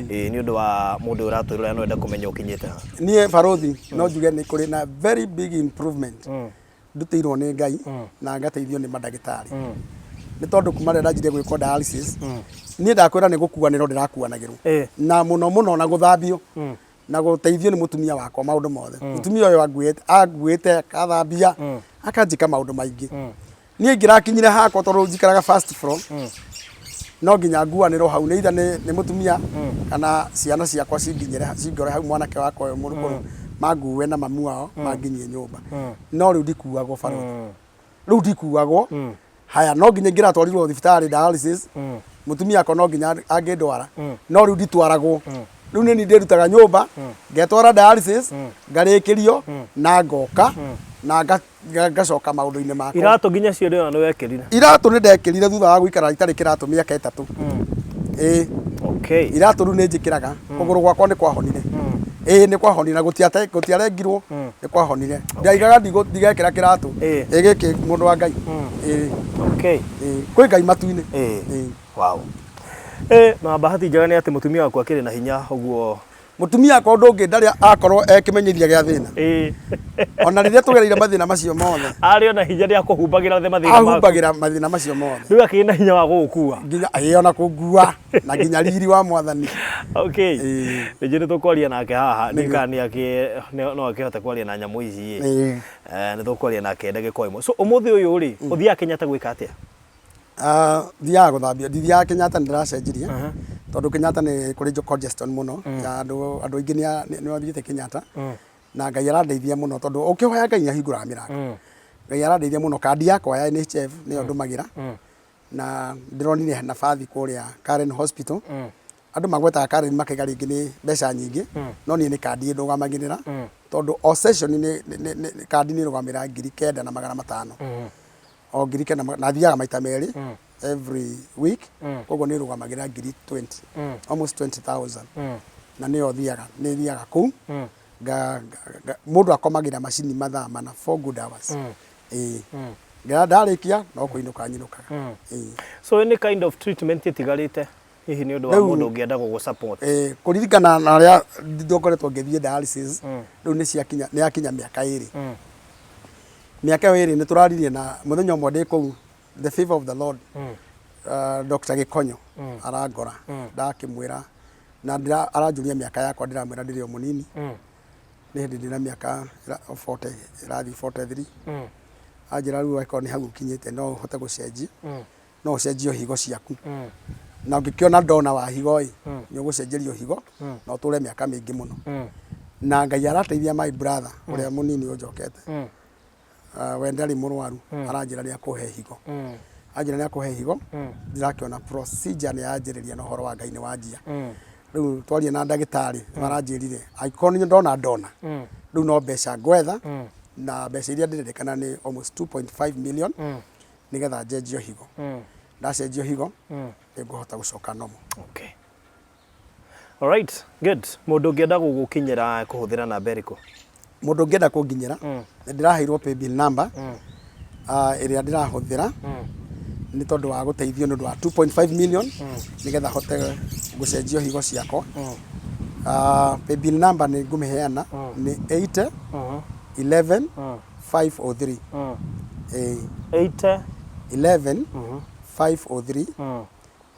Ĩĩ, nĩ ũndũ wa mũndũ ũratwĩrora no ende kũmenya ũkinyĩte ha. Niĩ barothi no njuge nĩ kũrĩ na very big improvement ndutĩirwo nĩ Ngai na ngateithio nĩ mandagĩtarĩ. Nĩ tondũ kuma rĩrĩa ndanjirie gwĩkwo dialysis, niĩ ndakwĩra nĩ gũkuanĩrwo ndĩrakuanagĩrwo. Na mũno mũno na gũthambio na gũteithio nĩ mũtumia wakwa maũndũ mothe. Mũtumia ũyũ anguĩte akathambia, akanjĩka maũndũ maingĩ. Niĩ ingĩrakinyire hakwa tondũ njikaraga first floor, no nginya nguanĩrwo hau nĩ either nĩ mũtumia kana ciana ciakwa cinginyĩre cingore hau mwanake wakwa ũyũ mũkũrũ mangue na mamu wao manginyie nyũmba. No rĩu ndikuagwo barothi. Rĩu ndikuagwo. Haya no nginya ingĩratwarirwo thibitarĩ dialysis, mũtumia wakwa no nginya angĩndwara. No rĩu nditwaragwo. Rĩu nĩ niĩ ndĩrutaga nyũmba, ngetwara dialysis, ngarĩkĩrio na ngoka na ngacoka maũndũ-inĩ makwa. Iratũ nginya cio ndĩrona nĩ wekĩrire. Iratũ nĩ ndekĩrire thutha wa gũikara itarĩ kĩratũ mĩaka 3. Ĩĩ. Okay. Iratũ rĩu nĩ njĩkĩraga, kũgũrũ gwakwa nĩ kwahonire. Ĩĩ nĩ kwahonire na gũtiarengirwo, nĩ kwahonire. Ndaigaga ndigekĩra kĩratũ. Ĩĩ gĩkĩ mũndũ wa Ngai. Ĩĩ. Okay. Ĩĩ kwĩ Ngai matu-inĩ. Ĩĩ. Wow. Na bahati njega nĩ atĩ mũtumia waku akĩrĩ na hinya ũguo. Mũtumia wakwa ũndũ ũngĩ ndarĩ akorwo ekĩmenyithia gĩa thĩna. Ona rĩrĩa tũgereire mathĩna macio mothe. Arĩ ona hinya nĩ akũhumbagĩra mathĩna maku. Ahumbagĩra mathĩna macio mothe. Rĩu akĩrĩ na hinya wa gũgũkua. Nginya ĩĩ ona kũngua na nginya riri wa Mwathani. Okay. Rĩngĩ nĩ tũkwaria nake haha ndiũĩ kana no akĩhote kwaria na nyamũ ici ĩ. Nĩ tũkwaria nake ndagĩka o ĩmwe. So ũmũthĩ ũyũ rĩ, ũthiaga Kenyatta gwĩka atĩa? Thiaga gũthambio, ndithiaga Kenyatta nĩ ndĩracenjirie tondũ Kenyatta nĩ kũrĩ congestion mũno ya andũ aingĩ nĩ mathiĩte Kenyatta na Ngai arandeithia mũno tondũ ũkĩhoya Ngai nĩ ahingũraga mĩrango. Ngai arandeithia mũno, kandi yakwa ya NHIF nĩyo ndũmagĩra na ndĩronire nabathi kũrĩa Karen Hospital. Andũ magwetaga Karen makaiga rĩngĩ nĩ mbeca nyingĩ no niĩ nĩ kandi ĩndũgamagĩrĩra tondũ o session nĩ kandi nĩ ĩrũgamĩrĩra 9500. O 9000 na thiaga maita merĩ every week, koguo nĩ ĩrũgamagĩrĩra ngiri 20, almost 20,000. Na nĩyo thiaga, nĩ thiaga kũu mũndũ akomagĩra macini mathaa mana, 4 good hours. Ĩĩ. Ndarĩkia no kũinũka nyinũkaga. Ĩĩ. So any kind of treatment ĩtigarĩte hihi nĩ ũndũ wa mũndũ ũngĩenda gũgũ support? Kũririkana na ũrĩa ngoretwo ngĩthiĩ dialysis, rĩu nĩ ciakinya, nĩ yakinya mĩaka 2. Mĩaka ĩyo 2 nĩ tũraririe na mũthenya ũmwe ndĩ kũu, the favor of the Lord, Dr. Gĩkonyo arangora, ndakĩmwĩra na aranjũria mĩaka yakwa, ndĩramwĩra ndĩrĩ o mũnini, nĩ hĩndĩ ndĩna mĩaka 40, ĩrathiĩ 43. Anjĩra rĩu angĩkorwo nĩ hau ũkinyĩte no ũhote gũcenjia, no ũcenjio higo ciaku. Na ũngĩkĩona ndona wa higo ĩ, nĩ ũgũcenjerio higo na ũtũre mĩaka mĩingĩ mũno. Na Ngai arateithia my brother ũrĩa mũnini ũnjokete. We ndarĩ mũrwaru, aranjĩra nĩ akũhe higo. Anjĩra nĩ akũhe higo, ndĩrakĩona procedure nĩ yanjĩrĩria na ũhoro wa Ngai nĩ wanjia. Rĩu twaria na ndagĩtarĩ maranjĩrire angĩkorwo nĩ ndona ndona, rĩu no mbeca ngwetha na mbeca iria ndĩrerĩkana nĩ almost 2.5 million nĩgetha njenjio higo. Ndacenjio higo nĩ ngũhota gũcoka normal. Okay. Alright, good. Mũndũ ũngĩenda gũgũkinyĩra kũhũthĩra namba ĩrĩkũ? Mũndũ ũngĩenda kũnginyĩra, nĩ ndĩraheirwo paybill number ĩrĩa ndĩrahũthĩra nĩ tondũ wa gũteithio nĩ ũndũ wa 2.5 million nĩgetha hote gũcenjio higo ciakwa. Paybill number nĩ ngũmĩheana nĩ 80 11 503. Ĩĩ. 80 11 503.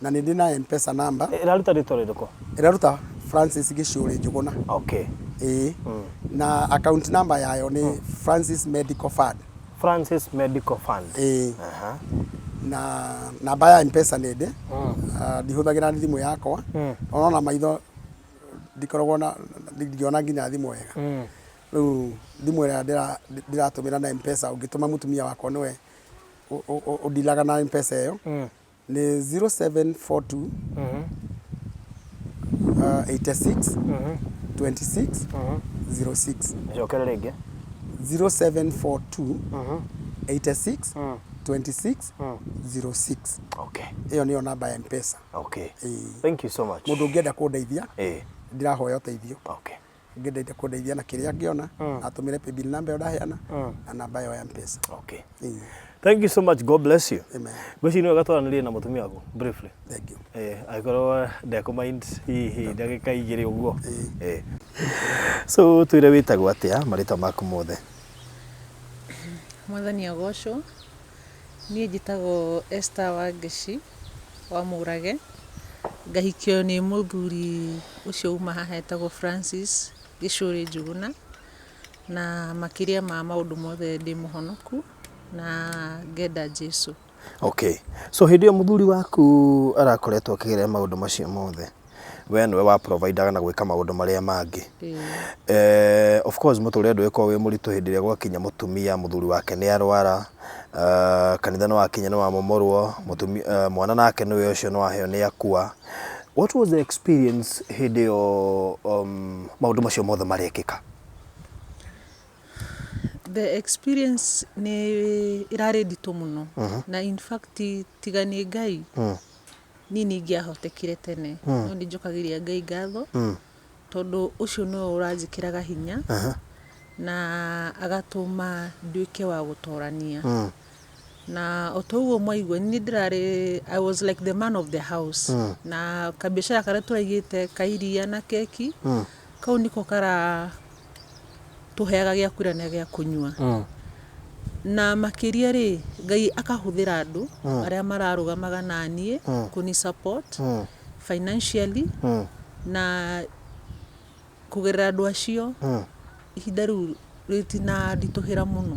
Na nĩ ndĩ na M-Pesa number. Ĩraruta rĩtwa rĩrĩkũ? Ĩraruta Francis Gĩcũrĩ Njũgũna. Okay. Ĩĩ, na account number yayo nĩ Francis Medical Fund. Francis Medical Fund. Ĩĩ. Na namba ya Mpesa nĩ ndĩ. Ah, ndihũthagĩra thimũ yakwa. Ona maitho ndikoragwo na ndingĩona nginya thimũ wega. Rĩu thimũ ĩrĩa ndĩratũmĩra na Mpesa ũngĩtũma mũtumia wakwa nĩwe ũndilaga na Mpesa ĩyo. Nĩ 0742 86 26 06. Cokere rĩngĩ. 0742 86 26 06. Okay. Ĩyo nĩyo namba ya Mpesa. Okay. Ĩĩ. Thank you so much. Mũndũ ũngĩenda kũndeithia, ndĩrahoya ũteithio. Okay. Ũngĩenda kũndeithia na kĩrĩa angĩona, atũmĩre paybill number ĩyo ndaheana na namba ĩyo ya Mpesa. Okay. Ĩĩ. Thank you so much. God bless you. Amen. Ngwĩciria nĩ wega twaranĩrie na mũtumia waku briefly. Thank you. Angĩkorwo ndekũ mind hihi ndagĩka igĩrĩ ũguo. So twĩre wĩtagwo atĩa marĩtwa maku mothe? Mwathani agocwo. Niĩ njĩtagwo Esther Wangeci wa Mũrage, ngahikio nĩ mũthuri ũcio uma haha etagwo Francis Gĩcũrĩ Njuguna, na makĩria ma maũndũ mothe ndĩ mũhonoku na ngenda Jesũ. Okay. So hĩndĩ ĩyo mũthuri waku arakoretwo akĩgerera maũndũ macio mothe, we nĩwe wa providaga na gwĩka maũndũ marĩa mangĩ. Of course mũtũrĩre ndũgĩkoragwo wĩ mũritũ hĩndĩ ĩrĩa gwakinya mũtumia mũthuri wake nĩ arwara, kanitha nĩ wakinya nĩ wamomorwo, mũtumia, mwana nake nĩwe ũcio nĩ waheo nĩ akua. What was the experience hĩndĩ ĩyo maũndũ macio mothe marekĩka? The experience nĩ ĩrarĩ nditũ mũno na in fact tiga nĩ Ngai niĩ nĩ ingĩahotekire tene no nĩ njokagĩria Ngai ngatho tondũ ũcio nĩwe ũranjĩkĩraga hinya na agatũma nduĩke wa gũtorania. Na o ta ũguo mwaigua niĩ ndĩrarĩ I was like the man of the house na kabiacara karĩa tũraigĩte ka iria na keki kau nĩko kara tũheaga gĩa kũrĩa na gĩa kũnyua. Na makĩria rĩ, Ngai akahũthĩra andũ arĩa mararũgamaga na niĩ kũni support financially na kũgerera andũ acio ihinda rĩu rĩtinanditũhĩra mũno.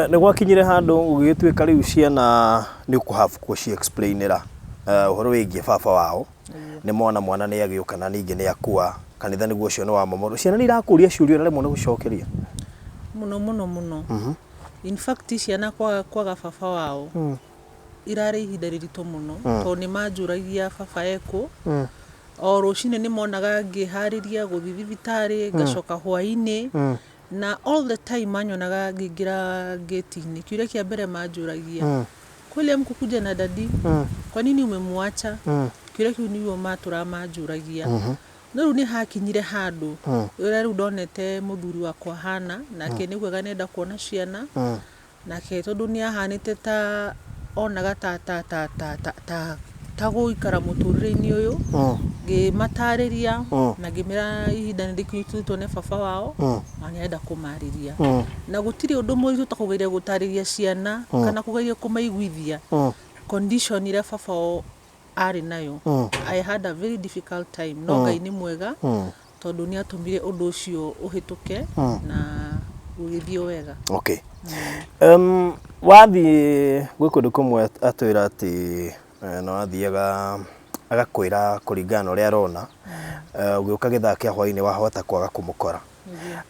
Nĩ gwakinyire handũ gũgĩtuĩka rĩu ciana nĩ ũkũ have gũci explainĩra ũhoro wĩgiĩ baba wao. Nĩ mona mwana nĩ agĩũka na ningĩ nĩ akua, kanitha nĩguo ũcio nĩ wamomorwo. Ciana nĩ irakũria ciũria ũraremwo nĩ gũcokeria? Mũno mũno mũno. In fact ciana kwaga kwaga baba wao irarĩ ihinda rĩritũ mũno tondũ nĩ manjũragia baba ekũ. O rũcinĩ nĩ monaga ngĩharĩria gũthiĩ thibitarĩ, ngacoka hwainĩ na all the time manyonaga ngĩingĩra ngĩti-inĩ. Kĩũria kĩa mbere manjũragia, kweli hamkukuja na daddy? Kwa nini umemwacha? Kĩũria kĩu nĩguo matũraga manjũragia. No rĩu nĩ hakinyire handũ ũrĩa rĩu ndonete mũthuri wakwa ahana, nake nĩ augaga nĩ arenda kuona ciana, nake tondũ nĩ ahanĩte ta onaga ta ta ta ta ta ta ta gũikara mũtũrĩre-inĩ ũyũ, ngĩmatarĩria na ngĩmera ihinda nĩ rĩkinyu tũthiĩ tuone baba wao, na nĩ arenda kũmarĩria. Na gũtirĩ ũndũ mũritũ ta kũgeria gũtarĩria ciana kana kũgeria kũmaiguithia condition ĩrĩa baba wao arĩ nayo. I had a very difficult time, no Ngai nĩ mwega tondũ nĩ atũmire ũndũ ũcio ũhĩtũke na gũgĩthiĩ wega. Okay. Wathiĩ gwĩ kũndũ kũmwe atwĩra atĩ no athiaga agakwĩra kũringana na ũrĩa arona, ũgĩũka gĩthaa kĩa hwainĩ wahota kwaga kũmũkora.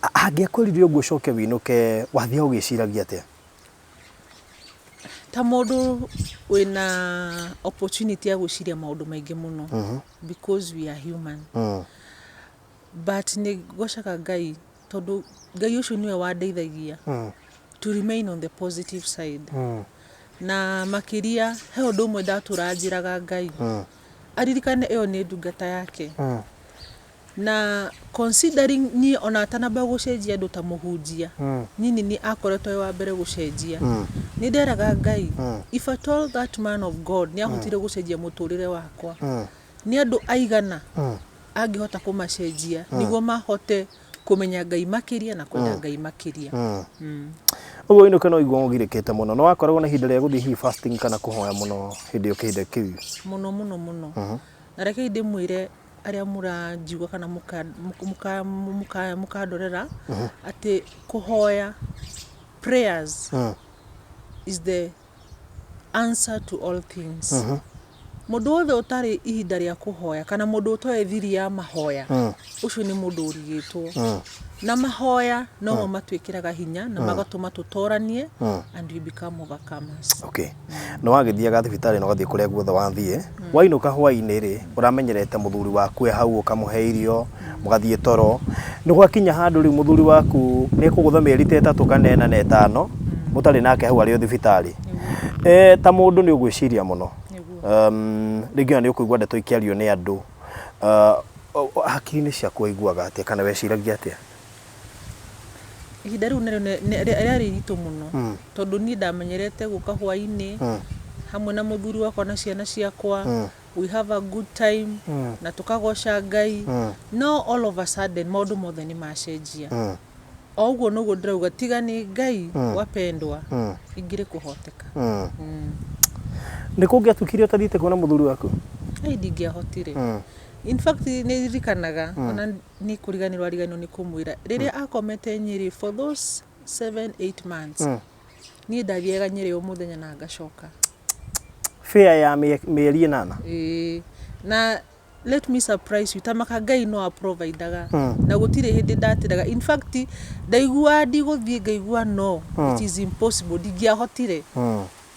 Angĩakwĩrire ũguo ũcoke wĩinũke, wathiaga ũgĩciragia atĩa? Ta mũndũ wĩna opportunity ya gwĩciria maũndũ maingĩ mũno because we are human. But nĩ ngocaga Ngai tondũ Ngai ũcio nĩwe wandeithagia to remain on the positive side. Na makĩria he ũndũ ũmwe ndatũra njĩraga Ngai aririkane ĩyo nĩ ndungata yake. Na considering niĩ ona atanamba gũcenjia andũ ta mũhunjia, niĩ nĩ niĩ akoretwo e wa mbere gũcenjia. Nĩ nderaga Ngai, if at all that man of God nĩ ahotire gũcenjia mũtũrĩre wakwa, nĩ andũ aigana angĩhota kũmacenjia nĩguo mahote kũmenya Ngai makĩria na kwenda Ngai makĩria. Ũguo wĩinũke no ũigua ũgirĩkĩte mũno. Nĩ wakoragwo na ihinda rĩa gũthiĩ hihi fasting kana kũhoya mũno hĩndĩ ĩyo kĩhinda kĩu? Mũno mũno mũno. Na rekei ndĩmwĩre arĩa mũranjigua kana mũkandorera atĩ kũhoya, prayers is the answer to all things. Mũndũ wothe ũtarĩ ihinda rĩa kũhoya kana mũndũ ũtoĩ thiri ya mahoya, ũcio nĩ mũndũ ũrigĩtwo. Na mahoya nomo matwĩkĩraga hinya na magatũma tũtoranie and we become overcomers. Okay, nĩ wagĩthiaga thibitarĩ na ũgathiĩ kũrĩa guothe wathiĩ, wainũka hwaĩ-inĩ rĩ, ũramenyerete mũthuri waku e hau, ũkamũhe irio, mũgathiĩ toro. Nĩ gwakinya handũ rĩu mũthuri waku nĩ ekũgũtha mĩeri ta 3 kana 4 na 5 mũtarĩ nake hau arĩ o thibitarĩ. Ta mũndũ nĩ ũgwĩciria mũno. Rĩngĩ ona nĩ ũkũigua ndeto ikĩario nĩ andũ. Hakiri-inĩ ciaku waiguaga atĩa kana weciragia atĩa? Ihinda rĩu narĩo rĩarĩ iritũ mũno tondũ niĩ ndamenyerete gũka hwainĩ hamwe na mũthuri wakwa na ciana ciakwa, we have a good time na tũkagoca Ngai, no all of a sudden maũndũ mothe nĩ macenjia. O ũguo noguo ndĩrauga, tiga nĩ Ngai, wapendwa, ingĩrĩ kũhoteka. Nĩ kũngĩatukire ũtathiĩte kuona mũthuri waku? Ai, ndingĩahotire. In fact, nĩ ririkanaga ona nĩ kũriganĩrwo ariganĩrwo nĩ kũmwĩra rĩrĩa akomete Nyĩrĩ for those 7 8 months, niĩ ndathiaga Nyĩrĩ o mũthenya na ngacoka. Fare ya mĩeri 8? Ĩĩ, na let me surprise you, tamaka Ngai no aprovidaga na gũtirĩ hĩndĩ ndatĩraga. In fact, ndaiguaga ndigũthiĩ, ngaigua no, it is impossible, ndingĩahotire,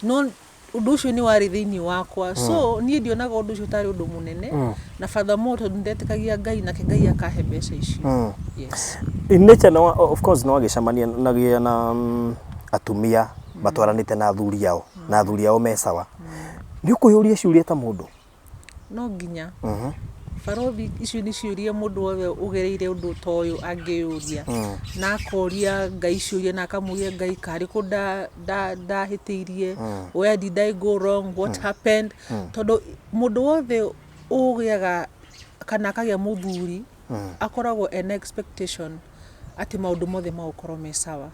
no ũndũ ũcio nĩ warĩ thĩinĩ wakwa, so niĩ ndionaga ũndũ ũcio tarĩ ũndũ mũnene. Na furthermore, tondũ ndetĩkagia Ngai, nake Ngai akahe mbeca icio, yes. In nature, no, of course no agĩcemania na gĩa na atumia matwaranĩte na athuri ao na athuri ao me sawa, nĩ ũkwĩyũria ciũria ta mũndũ? No nginya, barothi, icio nĩ ciũria mũndũ wothe ũgereire ũndũ ta ũyũ angĩyũria na akoria Ngai ciũria na akamũria Ngai karĩ kũ ndahĩtĩirie, where did I go wrong, what happened, tondũ mũndũ wothe ũgĩaga kana akagĩa mũthuri akoragwo ena expectation atĩ maũndũ mothe magũkorwo me sawa.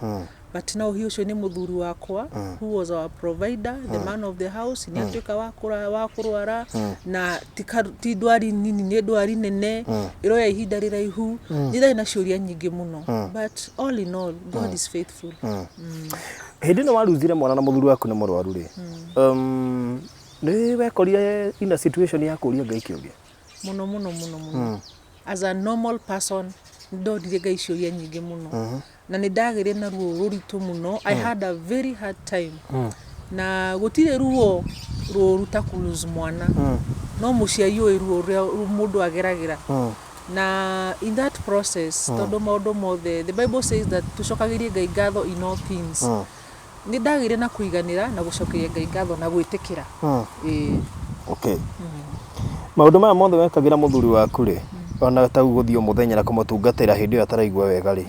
But now he, ũcio nĩ mũthuri wakwa who was our provider, the man of the house, nĩ atuĩka wa kũrwara na ti ndwari nini, nĩ ndwari nene ĩroya ihinda rĩraihu. Nĩ ndarĩ na ciũria nyingĩ mũno, but all in all, God is faithful. Hĩndĩ ĩno waruzire mwana na mũthuri waku nĩ mũrwaru rĩ, nĩ wekorire in a situation ya kũria Ngai kĩũria? Mũno mũno mũno mũno. As a normal person, ndoririe Ngai ciũria nyingĩ mũno na nĩ ndagĩire na ruo rũritũ mũno. I had a very hard time, na gũtirĩ ruo rũru ta kũ lose mwana. No mũciari ũĩ ruo rũrĩa mũndũ ageragĩra. Na in that process, tondũ maũndũ mothe, the Bible says that tũcokagĩrie Ngai ngatho in all things, nĩ ndagĩire na kũiganĩra na gũcokeria Ngai ngatho na gwĩtĩkĩra, ĩĩ. Okay, maũndũ maya mothe wekagĩra mũthuri waku rĩ, ona ta gũthiĩ o mũthenya na kũmũtungatĩra hĩndĩ ĩyo ataraigua wega rĩ,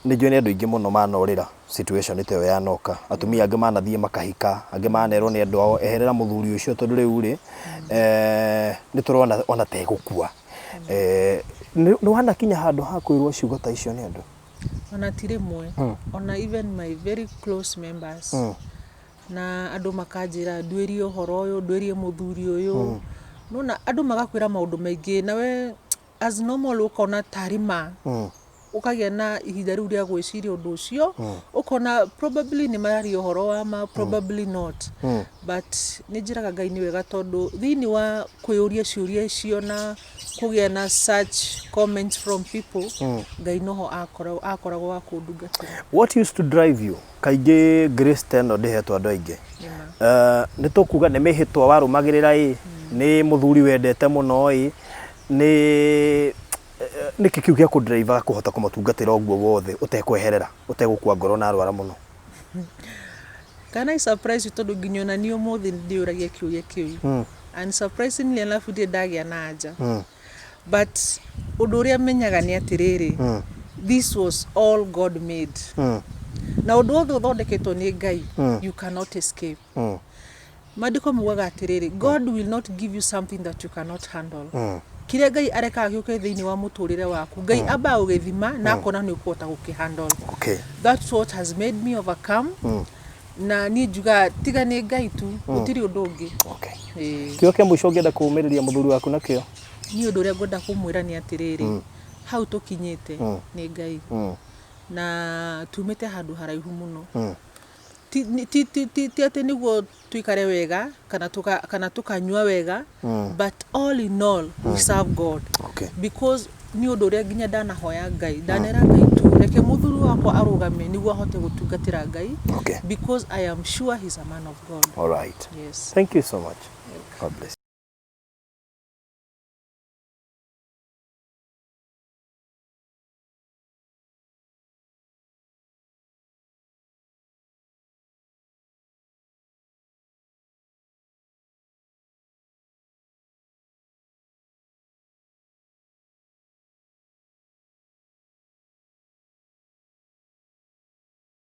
nĩ njũĩ nĩ andũ aingĩ mũno manorĩra situation ta ĩyo yanoka. Atumia angĩ manathiĩ makahika, angĩ manerwo nĩ andũ ao, "Eherera mũthuri ũcio, tondũ rĩu rĩ, nĩ tũrona ona ta egũkua." Nĩ wanakinya handũ ha kwĩrwo ciugo ta icio nĩ andũ? Ona ti rĩmwe, ona even my very close members, na andũ makanjĩra nduĩrie ũhoro ũyũ, nduĩrie mũthuri ũyũ. Nona andũ magakwĩra maũndũ maingĩ, nawe as normal ũkona tarĩ ma, ũkagĩa na ihinda rĩu rĩa gwĩciria ũndũ ũcio, ũkona probably nĩ mararia ũhoro wa ma, probably not. But nĩ njĩraga Ngai nĩ wega, tondũ thĩinĩ wa kwĩyũria ciũria icio na kũgĩa na such comments from people, Ngai noho akoragwo wa kũndungatĩra. What used to drive you? Kaingĩ grace ta ĩno ndĩhetwo andũ aingĩ. Nĩ tũkuga nĩ mĩhĩtwa warũmagĩrĩra ĩ, nĩ mũthuri wendete mũno ĩ, nĩ nĩkĩ kĩu gĩa kũdrive kũhota kũmũtungatĩra ũguo wothe ũtekweherera, ũtegũkua ngoro na arwara mũno? Can I surprise you, tondũ nginya ona niĩ ũmũthĩ nĩ ndĩyũragia kĩũria kĩu, and surprisingly enough, ndirĩ ndagĩa na anja. But ũndũ ũrĩa menyaga nĩ atĩrĩrĩ, this was all God made, na ũndũ wothe ũthondeketwo nĩ Ngai, you cannot escape. Maandĩko maugaga atĩrĩrĩ, God will not give you something that you cannot handle. Kĩrĩa Ngai arekaga gĩũke thĩinĩ wa mũtũrĩre waku, Ngai ambaga gũgĩthima na akona nĩ ũkũhota gũkĩhandle. That's what has made me overcome. Na niĩ njugaga tiga nĩ Ngai tu, gũtirĩ ũndũ ũngĩ. Ĩĩ. Kĩo kĩa mũico ũngĩenda kũũmĩrĩria mũthuri waku nakĩo? Niĩ ũndũ ũrĩa ngwenda kũmwĩra nĩ atĩrĩrĩ, hau tũkinyĩte nĩ Ngai. Na tumĩte handũ haraihu mũno. Ti, ti, ti, ti, ti atĩ nĩguo tuikare wega kana tuka, kana tukanyua wega, but all in all we serve God. Because nĩ ũndũ ũrĩa nginya ndanahoya Ngai, ndanera Ngai tu reke mũthuri wakwa arũgame nĩguo ahote gũtungatĩra Ngai. Because I am sure he's a man of God. All right. Yes. Thank you so much. God bless.